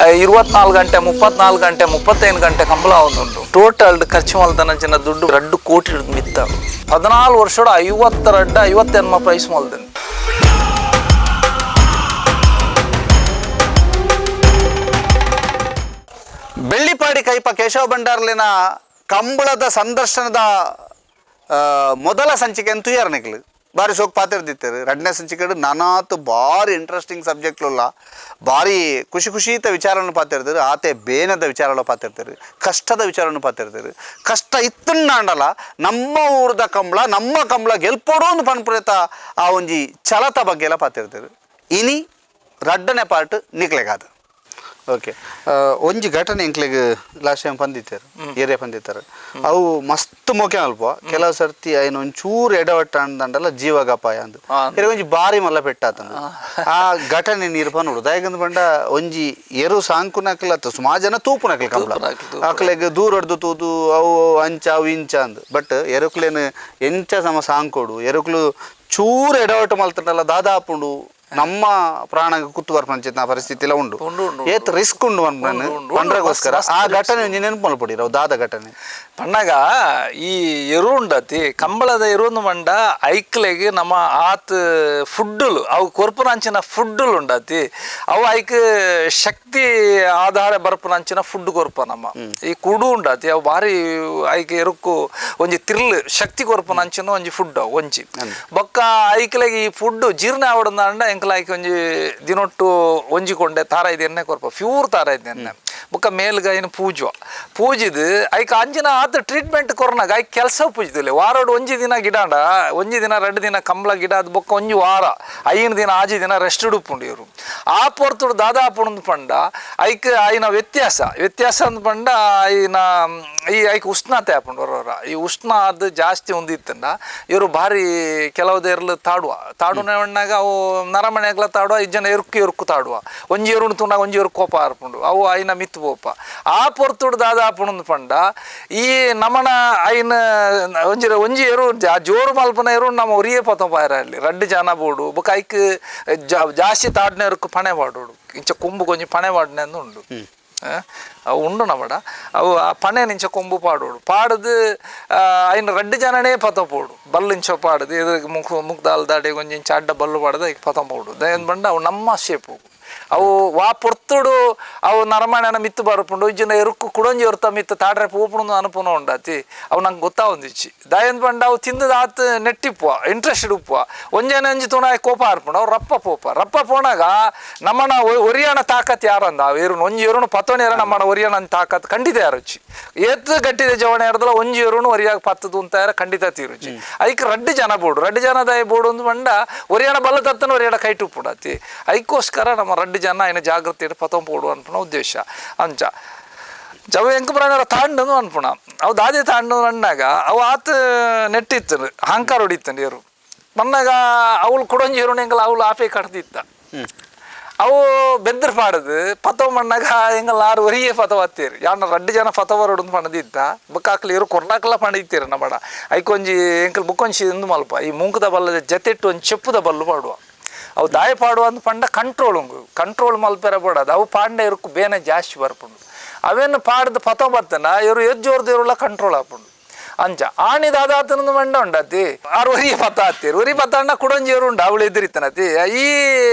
24 ಗಂಟೆ, 34 ಗಂಟೆ, 35 ಗಂಟೆ ಕಂಬಳ ಆವೊಂದುಂಡು. ಟೋಟಲ್ ಖರ್ಚು ಮಲ್ತನಂಚಿನ ದುಡ್ಡು 2 ಕೋಟಿ ಮಿತ್ತ. 14 ವರ್ಷಡ್ 52 58 ಪ್ರೈಸ್ ಮಲ್ದನ್. ಬೆಳ್ಳಿಪಾಡಿ ಕೈಪ ಕೇಶವ ಭಂಡಾರ್ಲಿನ ಕಂಬಳದ ಸಂದರ್ಶನದ ಮೊದಲ ಸಂಚಿಕೆ ಅಂತ ತುಯಾರ್ನಿಕ್ಲು ಬಾರಿ ಸೋಕ್ ಪಾತಿರ್ದಿತ್ತರು. ರಡ್ನೇ ಸಂಚಿಕೆ ನಾನಾತು ಭಾರಿ ಇಂಟ್ರೆಸ್ಟಿಂಗ್ ಸಬ್ಜೆಕ್ಟ್ಲುಲ್ಲ, ಭಾರಿ ಖುಷಿ ಖುಷಿತ ವಿಚಾರವನ್ನು ಪಾತಿರ್ತಾರೆ. ಆತೆ ಬೇನದ ವಿಚಾರಗಳು ಪಾತಿರ್ತಾರೆ, ಕಷ್ಟದ ವಿಚಾರವನ್ನು ಪಾತಿರ್ತಾರೆ. ಕಷ್ಟ ಇತ್ತನ್ನಾಂಡಲ ನಮ್ಮ ಊರದ ಕಂಬಳ, ನಮ್ಮ ಕಂಬಳ ಗೆಲ್ಪೋಡು ಒಂದು ಪನ್ಪುರೇತ ಆ ಒಂಜಿ ಛಲತ ಬಗ್ಗೆ ಎಲ್ಲ ಪಾತಿರ್ತಾರೆ. ಇನಿ ರಡ್ಡನೇ ಪಾರ್ಟ್ ನಿಕ್ಲೆಗಾದ. ಓಕೆ, ಒಂಜಿ ಘಟನೆ ಎಂಕ್ಲೆಗ್ ಲಾಸ್ಟ್ ಟೈಮ್ ಪಂದಿತ್ತಾರೆ, ಏರಿಯಾ ಪಂದಿತ್ತಾರೆ. ಅವು ಮಸ್ತ್ ಮೋಕೆ ಅಲ್ಪ ಕೆಲವು ಸರ್ತಿ ಐನ ಒಂಚೂರು ಎಡವಟ್ಟ ಅಂದಂಡಲ್ಲ ಜೀವಗಪಾಯ ಅಂದು. ಇರ ಒಂಜಿ ಬಾರಿ ಮಲ್ಲ ಪೆಟ್ಟಾತಂದು ಆ ಘಟನೆ ನೀರು ಪನ್ನೋಡು. ದಾಯಗಂದು ಪಂಡ ಒಂಜಿ ಎರು ಸಾಂಕುನಕ್ಲ ಅತ್ತ ಸುಮಾರು ಜನ ತೂಪುನಕ್ಲು ಕಂಬಳ ತೂಪುನಕ್ಲು, ಅಕ್ಲೆಗ್ ದೂರ ಹೊಡ್ದು ತೂದು ಅವು ಅಂಚ ಅವು ಇಂಚ ಅಂದು. ಬಟ್ ಎರುಕ್ಲೇನು ಎಂಚ ಸಮ ಸಾಂಕೋಡು, ಎರುಕ್ಲು ಚೂರು ಎಡವಟ್ಟು ಮಲ್ತಂಡಲ್ಲ ದಾದಾಪುಂಡು ನಮ್ಮ ಪ್ರಾಣ ಕುತ್ತು ಬರ್ಪಂಚಿನ ಪರಿಸ್ಥಿತಿ ಎಲ್ಲ ಉಂಡು. ಉಂಡು, ಉಂಡು, ಏತ್ ರಿಸ್ಕ್ ಉಂಡು ಉಂಡು, ಉಂಡು. ಪಂಡ್ರಗೋಸ್ಕರ ಮಸ್ತ್ ಆ ಮಸ್ತ್. ಘಟನೆ ಒಂಜಿ ನೆನಪು ಮಲ್ಪೊಡಿ ಅವು ದಾದ ಘಟನೆ. ಪಣ್ಣಗ ಈ ಎರು ಉಂಡತಿ ಕಂಬಳದ ಎರುಂದು ಮಂಡ ಐಕ್ಲೆಗ್ ನಮ್ಮ ಆತ್ ಫುಡ್ಡುಲು ಅವು ಕೊರ್ಪುನಂಚಿನ ಫುಡ್ಡುಲು ಉಂಡತಿ. ಅವು ಐಕ್ ಶಕ್ತಿ ಆಧಾರ ಬರ್ಪುನಂಚಿನ ಫುಡ್ ಕೊರ್ಪ ನಮ್ಮ ಈ ಕುಡು ಉಂಡತಿ. ಅವು ಭಾರಿ ಐಕ್ ಎರುಕ್ಕು ಒಂಜಿ ತಿರ್ಲ್ ಶಕ್ತಿ ಕೊರ್ಪುನಂಚಿನ ಒಂಜಿ ಫುಡ್ ಅವು ಒಂಜಿ. ಬೊಕ್ಕ ಐಕ್ಲೆಗ್ ಈ ಫುಡ್ ಜೀರ್ಣ ಆವಡಂದ ಎಂಕಲ ಐಕ್ ಒಂಜಿ ದಿನೊಟ್ಟು ಒಂಜಿ ಕೊಂಡೆ ತಾರಾಯ್ದು ಎಣ್ಣೆ ಕೊರ್ಪ, ಪ್ಯೂರ್ ತಾರಾಯ್ದು ಎಣ್ಣೆ. ಬೊಕ್ಕ ಮೇಲ್ಗೈನ ಪೂಜುವ ಪೂಜಿದ್ ಐಕ್ ಅಂಚಿನ ಆತ ಟ್ರೀಟ್ಮೆಂಟ್ ಕೊರ್ನಾಗ ಐಕ್ ಕೆಲಸ ಪೂಜಿದಿಲ್ಲ. ವಾರೋಡು ಒಂಜಿ ದಿನ ಗಿಡಾಂಡ ಒಂಜಿ ದಿನ 2 ದಿನ ಕಂಬಳ ಗಿಡ ಅದು ಬೊಕ್ಕ ಒಂಜಿ ವಾರ 5 ದಿನ 6 ದಿನ ರೆಸ್ಟ್ ಉಪ್ಪುಂಡು ಇವರು. ಆ ಪೊರ್ತುಡು ದಾದಾಪುಂಡು ಪಂಡ ಐಕ್ ಆಯ್ನ ವ್ಯತ್ಯಾಸ ವ್ಯತ್ಯಾಸ ಅಂದ್ ಪಂಡ ಆಯ್ನ ಈ ಐಕ್ ಉಷ್ಣತೆ ಆಪುಂಡು ಹೊರ. ಈ ಉಷ್ಣ ಅದು ಜಾಸ್ತಿ ಹೊಂದಿತ್ತಂಡ ಇವರು ಭಾರಿ ಕೆಲವು ತಾಡುವ ತಾಡುನ ಅವು ನರಮನೆಗ್ಲ ತಾಡುವ ಇಜ್ಜನ ಎರುಕು ಎರುಕು ತಾಡುವ ಒಂಜಿ ಎರುಣು ತುಣಾಗ ಒಂಜಿ ಎರುಕು ಕೋಪ ಆರ್ಪುಂಡು ಅವು ಆಯ್ನ ಮಿತ್ತು ಪೋಪ. ಆ ಪೊರ್ತುಡು ದಾದಾಪುಂಡು ಪಂಡ ಈ ನಮನ ಐನ ಒಂಜಿ ಒಂಜಿ ಎರು ಜೋರು ಮಲ್ಪನ ಎರು ನಮ್ಮ ಒರಿಯೇ ಪತ ಪಾಯರ ಅಲ್ಲಿ ರಡ್ಡು ಜನ ಬೋಡು. ಬೊಕ್ಕ ಐಕ್ ಜಾಸ್ತಿ ತಾಡ್ನ ಎರುಕು ಪಣೆ ಪಾಡೋಡು, ಇಂಚ ಕೊಂಬು ಕೊಂಚ ಪಣೆ ಪಾಡ್ನೆ ಅಂದ್ ಉಂಡು. ಅವು ಉಂಡು ನಮಡ ಅವು ಆ ಪಣೆ ನಿಂಚ ಕೊಂಬು ಪಾಡೋಡು ಪಾಡದು ಐನ ರಡ್ಡು ಜನನೇ ಪತ ಪೋಡು ಬಲ್ಲು ಇಂಚ ಪಾಡದು ಎದುರು ಮುಖ ಮುಗ್ದಾಲ್ ದಾಡಿ ಒಂಜಿ ಇಂಚ ಅಡ್ಡ ಬಲ್ಲು ಪಾಡದು ಐಕ್ ಪತ ಪೋಡು. ದಯನ್ ಬಂಡ ಅವು ನಮ್ಮ ಶೇಪು ಅವು ವಾ ಪೊರ್ತುಡು ಅವು ನರಮಾಣನ ಮಿತ್ತು ಬರಪುಂಡು ಇಜ್ಜಿನ ಎರುಕ್ಕು ಕುಡೊಂಜಿ ಎರುತ ಮಿತ್ತು ತಾಡ್ರೆ ಪೋಪುಂಡು ಅನುಪುನ ಉಂಡಾತಿ ಅವು ನಂಗೆ ಗೊತ್ತಾವೊಂದಿಚ್ಚಿ. ದಯನ್ ಬಂಡ ಅವು ತಿಂದದ ಆತ್ ನೆಟ್ಟಿಪ್ಪುವ ಇಂಟ್ರೆಸ್ಟೆಡ್ ಉಪ್ಪುವ ಒಂಜನೆ ಒಂಜಿ ತುಣ ಕೋಪ ಆರ್ಪುಂಡು ಅವು ರಪ್ಪ ಪೋಪ ರಪ್ಪ ಪೋನಾಗ ನಮ್ಮನ ಒರಿಯಣ ತಾಕತ್ ಯಾರಂದ ಅವು ಎರುನು ಒಂಜಿ ಎರುನು ಪತ್ತೊನೆ ನಮ್ಮನ ಒರಿಯಣ ತಾಕತ್ ಖಂಡಿತ ಯಾರುಚ್ಚಿ ಏತ್ ಗಟ್ಟಿದ ಜವಣ ಯಾರದಲ್ಲ ಒಂಜಿ ಎರುನು ಒರಿಯಾಗ ಪತ್ತದು ಅಂತ ಯಾರ ಖಂಡಿತ ತೀರುಚಿ. ಐಕ್ ರಡ್ಡು ಜನ ಬೋಡು ರಡ್ಡು ಜನ ದಯ ಬೋಡು ಅಂದ್ ಬಂಡ ಒರಿಯಣ ಬಲ್ಲ ತತ್ತನ ಒರಿಯಣ ಕೈಟು ಉಪ್ಪುಡಾತಿ. ಐಕೋಸ್ಕರ ನಮ್ಮ ರಡ್ಡು ಜನ ಐನ ಜಾಗೃತಿ ಪತೊಂಪೋಡು ಅನ್ಪುನ ಉದ್ದೇಶ. ಅಂಚ ಜವ ಎಂಕ್ ಪ್ರಾಣರ ತಾಂಡನು ಅನ್ಪುಣ ಅವು ದಾದೆ ತಾಂಡು ಅನ್ನಾಗ ಅವು ಆತ ನೆಟ್ಟಿತ್ತು ಹಾಂಕಾರ ಹೊಡಿತ್ತಂಡು ಎರು ಮನ್ನಾಗ ಅವಳು ಕುಡೊಂಜಿ ಎರುಣ ಎಂಕಲ ಅವಳು ಆಪೆ ಕಡ್ದಿತ್ತ ಅವು ಬೆದ್ರ ಪಾಡದು ಪತವ ಮಣ್ಣಾಗ ಎಂಗಲ್ ಆರು ಒರಿಯೇ ಪತವ ಹತ್ತೀರಿ ಯಾನ ರಡ್ಡು ಜನ ಪತವ ಹೊಡದು ಪಣದಿತ್ತ ಬೊಕ್ಕ ಇರು ಕೊರ್ನಾಕಲ ಪಣದಿತ್ತೀರ ನಮ್ಮಡ ಐಕೊಂಜಿ ಎಂಕಲ್ ಬುಕ್ಕೊಂಜಿ ಇಂದು ಮಲ್ಪ ಈ ಮೂಂಕದ ಬಲ್ಲದ ಜತೆಟ್ಟು ಒಂಜಿ ಚೆಪ್ಪುದ ಬಲ್ಲು ಪಾಡುವ ಅವು ದಾಯ ಪಾಡುವ ಅಂದ್ ಪಂಡ ಕಂಟ್ರೋಲ್ ಉಂಗು ಕಂಟ್ರೋಲ್ ಮಲ್ಪೆರ ಬೋಡದು ಅವು ಪಾಂಡ ಇರುಕು ಬೇನೆ ಜಾಸ್ತಿ ಬರ್ಪುಂಡು ಅವೇನು ಪಾಡ್ದು ಪತ ಬರ್ತನ ಇವರು ಎಜ್ಜೋರ್ದು ಇರುಳ ಕಂಟ್ರೋಲ್ ಆಪುಂಡು. ಅಂಚ ಆಣಿ ದಾದಾತನದು ಮಂಡ ಉಂಡತಿ ಆರು ಒರಿ ಪತ್ತ ಹತ್ತೀರು ಒರಿ ಪತ್ತ ಅಣ್ಣ ಕುಡೊಂಜಿ ಎರು ಉಂಡು ಅವಳು ಎದುರಿತನತಿ ಈ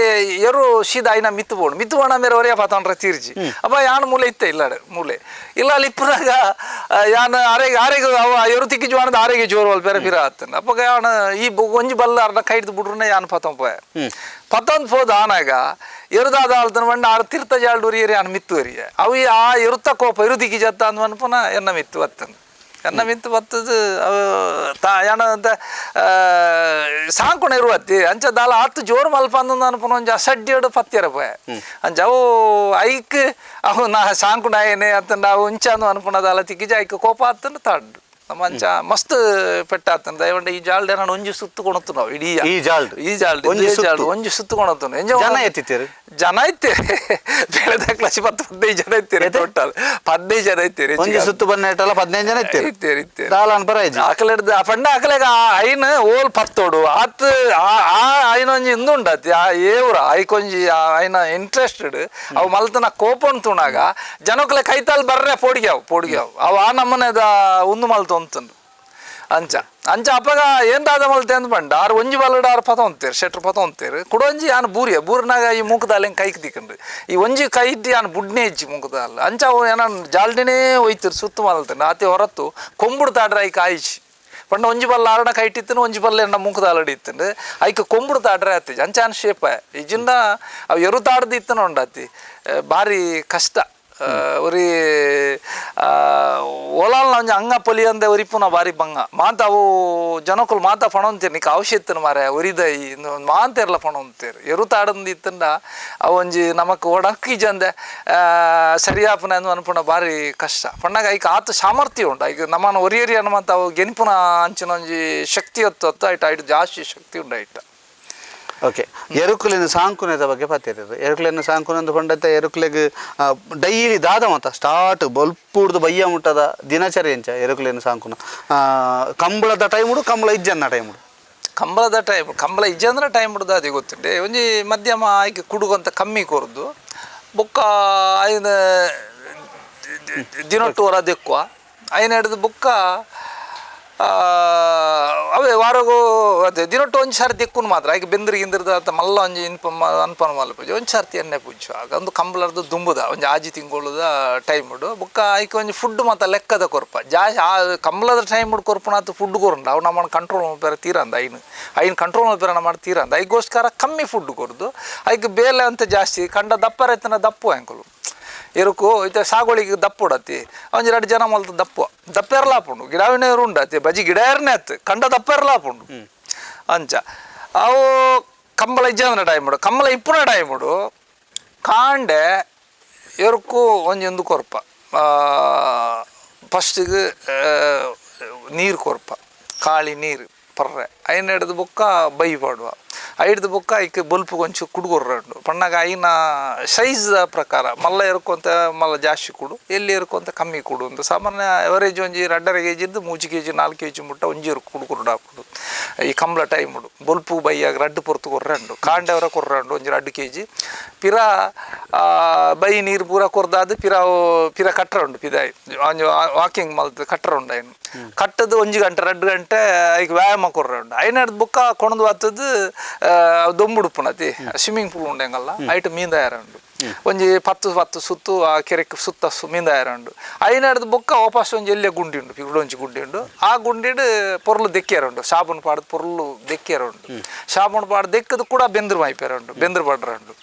ಎರು ಸೀದಾ ಐನ ಮಿತ್ತು ಬೋಡು ಮಿತ್ತು ಬೋಣ ಮೇರೆ ಒರಿಯ ಪತ್ತಂಡ್ರ ತೀರ್ಜಿ ಅಪ್ಪ ಯಾನ್ ಮೂಲೆ ಇತ್ತೆ ಇಲ್ಲ ಮೂಲೆ ಇಲ್ಲ ಅಲ್ಲಿ ಇಪ್ಪನಾಗ ಯಾನ್ ಆರೆಗೆ ಆರೆಗೆ ಅವ ಎರು ತಿಕ್ಕಿ ಜೋಣದ ಆರೆಗೆ ಜೋರು ಅಲ್ಪ ಬೇರೆ ಪಿರ ಆತನ ಅಪ್ಪಗ ಯಾನ್ ಈ ಒಂಜಿ ಬಲ್ಲ ಅರ್ಧ ಕೈಡ್ದು ಬಿಡ್ರನೆ ಯಾನ್ ಪತ್ತಂಪ ಪತ್ತೊಂದು ಪೋದು ಆನಾಗ ಎರುದಾದ ಆಳ್ತನ ಬಂಡ ಆರು ತೀರ್ಥ ಜಾಲ್ಡೂರಿ ಯಾನ್ ಮಿತ್ತು ಒರಿಯ ಅವು ಆ ಎರುತ್ತ ಕೋಪ ಎರು ತಿಕ್ಕಿ ಜತ್ತ ಅಂದ್ ಪುನಃ ಎನ್ನ ಮಿತ್ತು ಬತ್ತನು ಎನ್ನ ಮಿತ್ತು ಬತ್ತದು ಅವು ತಾ ಯಾನ ಅಂತ ಸಾಂಕುಣ ಇರುವತ್ತಿ ಅಂಚ ದಾಲ ಆತು ಜೋರು ಮಲ್ಪ ಅಂದ ಅನ್ಪುನ ಒಂಜಿ ಅಸಡ್ಡಿಯಡು ಪತ್ತಿರ ಪೋಯ ಅಂಚ ಅವು ಐಕ್ ಅವು ನಾ ಸಾಂಕುಣ ಏನೇ ಅತ್ತಂಡ ಅವು ಉಂಚ ಅಂದು ಅನ್ಪುನ ದಾಲ ತಿಕ್ಕಿಜ ಐಕ್ ಕೋಪ ಆತಂಡು ತಾಂಡು. ನಮ್ಮ ಅಂಚ ಮಸ್ತ್ ಪೆಟ್ಟಾತನ ದಯವಂಡ ಈ ಜಾಲ್ಡ್ ನಾನು ಒಂಜಿ ಸುತ್ತು ಕೊಣತು ನಾವು ಇಡೀ. ಈ ಜಾಲ್ಡ್? ಈ ಜಾಲ್ಡ್. ಒಂಜಿ ಒಂಜಿ ಸುತ್ತು? ಜಾಲ್ಡ್ ಒಂಜಿ ಸುತ್ತು ಕೊಣತು. ಜನ ಎತ್ತಿತ್ತೀರಿ? ಜನ ಇತ್ತೇರಿ, ಬೆಳೆದ ಕ್ಲಾಸ್ 10 15 ಜನ ಇತ್ತೀರಿ, ಟೋಟಲ್ 15 ಜನ ಇತ್ತೀರಿ. ಒಂಜಿ ಸುತ್ತು ಬನ್ನೇಟಲ್ಲ 15 ಜನ ಇತ್ತೀರಿ? ಇತ್ತೀರಿ ಇತ್ತೀರಿ. ದಾಲ ಅನ್ಪರ ಇಜ್ಜಿ. ಅಕಲೆಡ್ದು ಪಂಡ ಅಕಲೆಗ ಐನ್ ಓಲ್ ಪತ್ತೋಡು ಆತ್ ಆ ಆ ಐನ ಒಂಜಿ ಇಂದು ಉಂಡಾತಿ ಆ ಏವ್ರ ಐಕೊಂಜಿ ಐನ ಇಂಟ್ರೆಸ್ಟೆಡ್ ಅವು ಮಲ್ತನ ಕೋಪನ್ ತುಣಾಗ ಜನಕ್ಲೆ ಕೈತಾಲ್ ಬರ್ರೆ ಪೋಡಿಗ್ಯಾವು ಪೋಡಿಗ್ಯಾವು ಅವು ಆ ನಮ್ಮನೆದ ಉಂದು ಮಲ್ತ ಒಂತುಂಡು. ಅಂಚ ಅಂಚ ಅಪ್ಪಗ ಏನ್ ದಾದ ಮಲ್ತೆ ಅಂದ್ ಪಂಡ ಆರು ಒಂಜಿ ಬಲ್ಲಡ ಆರು ಪತ ಒಂತೇರು ಶೆಟ್ರ್ ಪತ ಒಂತೇರು ಕುಡೊಂಜಿ ಯಾನ್ ಬೂರಿಯ ಬೂರಿನಾಗ ಈ ಮೂಕದಾಲ ಹೆಂಗ್ ಕೈಕ್ ದಿಕ್ಕಂಡು ಈ ಒಂಜಿ ಕೈ ಇದ್ದು ಯಾನ್ ಬುಡ್ನೆ ಇಜ್ಜಿ ಮೂಕದಾಲ. ಅಂಚ ಅವು ಏನ ಜಾಲ್ಡಿನೇ ಒಯ್ತಿರು ಸುತ್ತು ಮಲ್ತಂಡು ಆತಿ ಹೊರತು ಕೊಂಬುಡು ತಾಡ್ರ ಐಕ್ ಆಯಿಚಿ ಪಂಡ ಒಂಜಿ ಬಲ್ಲ ಆರಡ ಕೈಟಿತ್ತನು ಒಂಜಿ ಬಲ್ಲ ಎಂಡ ಮೂಕದಾಲಡಿ ಇತ್ತಂಡು ಐಕ್ ಕೊಂಬುಡು ತಾಡ್ರೆ ಆತಿ ಅಂಚ ಆನ್ ಶೇಪ ಇಜಿಂದ ಅವು ಎರು ತಾಡ್ದು ಇತ್ತನ ಉಂಡಾತಿ ಭಾರಿ ಕಷ್ಟ. ಒರಿ ಓಲಾಲ್ನ ಒಂಜಿ ಅಂಗ ಪೊಲಿಯಂದೆ ಒರಿಪುನ ಬಾರಿ ಬಂಗ ಮಾತ ಅವು ಜನಕುಲು ಮಾತ ಪಣೊಂತೇರು ನಿಕ್ ಅವಶ್ಯ ಇತ್ತನ ಮಾರೆ ಒರಿದೈ ಮಾಂತೇರ್ಲ ಪಣೊಂತೇರು ಎರು ತಾಡಂದು ಇತ್ತಂಡ ಅವು ಒಂಜಿ ನಮಕ್ ಒಡಕ್ ಇಜ್ಜಂದೆ ಸರಿಯಾಪುನ ಅಂದ್ ಅನ್ಪುನ ಬಾರಿ ಕಷ್ಟ. ಪಣ್ಣಾಗ ಐಕ್ ಆತ ಸಾಮರ್ಥ್ಯ ಉಂಟು ಐಕ್ ನಮ್ಮನ ಒರಿಯರಿ ಅನ್ನ ಅವು ಗೆನ್ಪುನ ಅಂಚಿನ ಒಂಜಿ ಶಕ್ತಿ ಹೊತ್ತು ಹೊತ್ತು ಐಟ್ ಐಟ್ ಜಾಸ್ತಿ ಶಕ್ತಿ ಉಂಟು ಐಟ. ಓಕೆ, ಎರುಕುಲಿನ ಸಾಂಕುನದ ಬಗ್ಗೆ ಪತ್ತಿರ. ಎರುಕುಲಿನ ಸಾಂಕುನಂದು ಪಂಡತ್ತೆ ಎರುಕುಲೆಗ್ ಡೈಲಿ ದಾದ ಮತ ಸ್ಟಾರ್ಟ್ ಬೊಲ್ಪುಡ್ದು ಬಯ್ಯ ಮುಟ್ಟದ ದಿನಚರಿ ಎಂಚ ಎರುಕುಲಿನ ಸಾಂಕುನ? ಕಂಬಳದ ಟೈಮುಡು ಕಂಬಳ ಇಜ್ಜನ್ನ ಟೈಮುಡು? ಕಂಬಳದ ಟೈಮ್ ಕಂಬಳ ಇಜ್ಜಂದ್ರೆ ಟೈಮ್ ಹಿಡ್ದು ಅದೇ ಗೊತ್ತುಂಟೆ ಒಂಜಿ ಮಧ್ಯಮ ಆಯ್ಕೆ ಕುಡುಗಂತ ಕಮ್ಮಿ ಕೊರ್ದು ಬೊಕ್ಕ ಐನ ದಿನೊಟ್ಟು ಹೊರ ದೆಕ್ಕುವ ಐನ ಹಿಡ್ದು ಬೊಕ್ಕ ಅವೇ ವಾರಗು ಅದೇ ದಿನೊಟ್ಟು ಒಂಜಿ ಸಾರಿ ದೆಕ್ಕುನು ಮಾತ್ರ ಐಕೆ ಬೆಂದ್ರಿ ಗಿಂದ್ರದ ಅಂತ ಮಲ್ಲ ಒಂಜಿ ಇನ್ಪ ಅನ್ಪನ ಮಲ್ಪ ಒಂಜಿ ಸರ್ತಿ ಎಣ್ಣೆ ಪೂಜೆ ಆಗ ಒಂದು ಕಂಬಳರ್ದು ದುಂಬುದ ಒಂಜಿ ಆಜಿ ತಿಂಗೊಳುದ ಟೈಮ್ ಉಡು ಬೊಕ್ಕ ಐಕೆ ಒಂಜಿ ಫುಡ್ ಮಾತ ಲೆಕ್ಕದ ಕೊರ್ಪ ಜಾಸ್ತಿ ಆ ಕಂಬಳದ ಟೈಮ್ ಉಡು ಕೊರ್ಪುನಾತು ಫುಡ್ ಕೊರುಂಡು ಅವು ನಮ್ಮನ್ನು ಕಂಟ್ರೋಲ್ ಮಲ್ಪೆರ ತೀರಂದ ಐನು ಐನು ಕಂಟ್ರೋಲ್ ಮಲ್ಪೆರ ನಮ್ಮ ತೀರಂದ ಐಗೋಸ್ಕರ ಕಮ್ಮಿ ಫುಡ್ ಕೊರ್ದು ಐಕ್ ಬೇಲೆ ಅಂತ ಜಾಸ್ತಿ ಕಂಡ ದಪ್ಪರ ಎತ್ತನ ದಪ್ಪು ಅಂಕುಲು ಎರುಕು ಇತ್ತೆ ಸಾಗೋಳಿಗೆ ದಪ್ಪು ಉಡತಿ ಒಂಜಿ ರಡ್ಡು ಜನ ಮಲ್ತ ದಪ್ಪು ದಪ್ಪೆರ್ಲ ಆಪುಂಡು ಗಿಡವಿನ ಉಂಡತಿ ಬಜಿ ಗಿಡ ಏರ್ನೆ ಅತ್ತು ಕಂಡ ದಪ್ಪೆರ್ಲ ಆಪುಂಡು. ಅಂಚ ಅವು ಕಂಬಳ ಇಜ್ಜಂದ್ರ ಟೈಮ್ ಉಡು ಕಂಬಳ ಇಪ್ಪುನ ಟೈಮ್ ಉಡು ಕಾಂಡೆ ಎರುಕು ಒಂಜಿ ಒಂದು ಕೊರ್ಪ ಫಸ್ಟಿಗೆ ನೀರು ಕೊರ್ಪ ಕಾಳಿ ನೀರು ಪರ್ರೆ ಐನ ಹಿಡ್ದು ಬೊಕ್ಕ ಬೈ ಪಾಡುವ ಐಡ್ದು ಬೊಕ್ಕ ಐಕ್ ಬೊಲ್ಪು ಕೊಂಚ ಕುಡುಗೊರ್ರ ಉಂಡು ಪಣ್ಣಾಗ ಐನ ಸೈಜ್ ಪ್ರಕಾರ ಮಲ್ಲ ಎರುಕೊಂತ ಮಲ್ಲ ಜಾಸ್ತಿ ಕುಡು ಎಲ್ಲಿ ಎರುಕೊಂತ ಕಮ್ಮಿ ಕುಡು ಅಂತ ಸಾಮಾನ್ಯ ಎವರೇಜ್ ಒಂಜಿ 2.5 ಕೆ ಜಿದ್ದು 3 K G 4 K G ಮುಟ್ಟ ಒಂಜಿ ಎರುಕು ಕುಡು ಹಾಕುಡು ಈ ಕಂಬಳ ಟೈಮ್ ಉಡು ಬೊಲ್ಪು ಬೈಯಾಗ ರಡ್ಡು ಪೊರ್ತು ಕೊರ್ರಂಡು ಕಾಂಡೆವರ ಕೊರ್ರಂಡು ಒಂಜಿ 2 ಕೆ ಜಿ ಪಿರ ಬೈ ನೀರು ಪೂರ ಕೊರ್ದಾದ್ ಪಿರ ಪಿರ ಕಟ್ಟರ ಉಂಡು ಪಿದಾಯಿ ಒಂಜಿ ವಾಕಿಂಗ್ ಮಲ್ತ್ ಕಟ್ಟರ ಉಂಡು ಐನು ಕಟ್ಟದು ಒಂಜಿ ಗಂಟೆ 2 ಗಂಟೆ ಐಕ್ ವ್ಯಾಯಾಮ ಕೊರ್ರ ಉಂಡು ಐನ ಹಿಡ್ದು ಬೊಕ್ಕ ಕೊಣದು ಬತ್ತದು ದೊಂಬುಡುಪುನತಿ ಸ್ವಿಮ್ಮಿಂಗ್ ಪೂಲ್ ಉಂಡು ಎಂಗಲ್ಲ ಐಟ್ ಮೀಂದಾಯರ ಉಂಡು ಒಂಜಿ 10 10 ಸುತ್ತು ಆ ಕೆರೆಕ್ ಸುತ್ತ ಮೀಂದಾಯರ ಉಂಡು ಐನ ಹಿಡ್ದು ಬೊಕ್ಕ ವಾಪಸ್ ಒಂಜಿ ಎಲ್ಲೇ ಗುಂಡಿ ಉಂಡು ಪಿಗುಡು ಒಂಜಿ ಗುಂಡಿ ಉಂಡು ಆ ಗುಂಡಿಡ್ ಪೊರ್ಲು ದೆಕ್ಕಿಯರ ಉಂಡು ಸಾಬೂನು ಪಾಡ್ದು ಪೊರ್ಲು ದೆಕ್ಕಿಯರ ಉಂಡು ಸಾಬೂನು ಪಾಡ್ದು ದೆಕ್ಕದು ಕೂಡ ಬೆಂದ್ರು ಮಾಯ್ಪೇರ ಉಂಡು ಬೆಂದ್ರು ಪಾಡ್ರ ಉಂಡು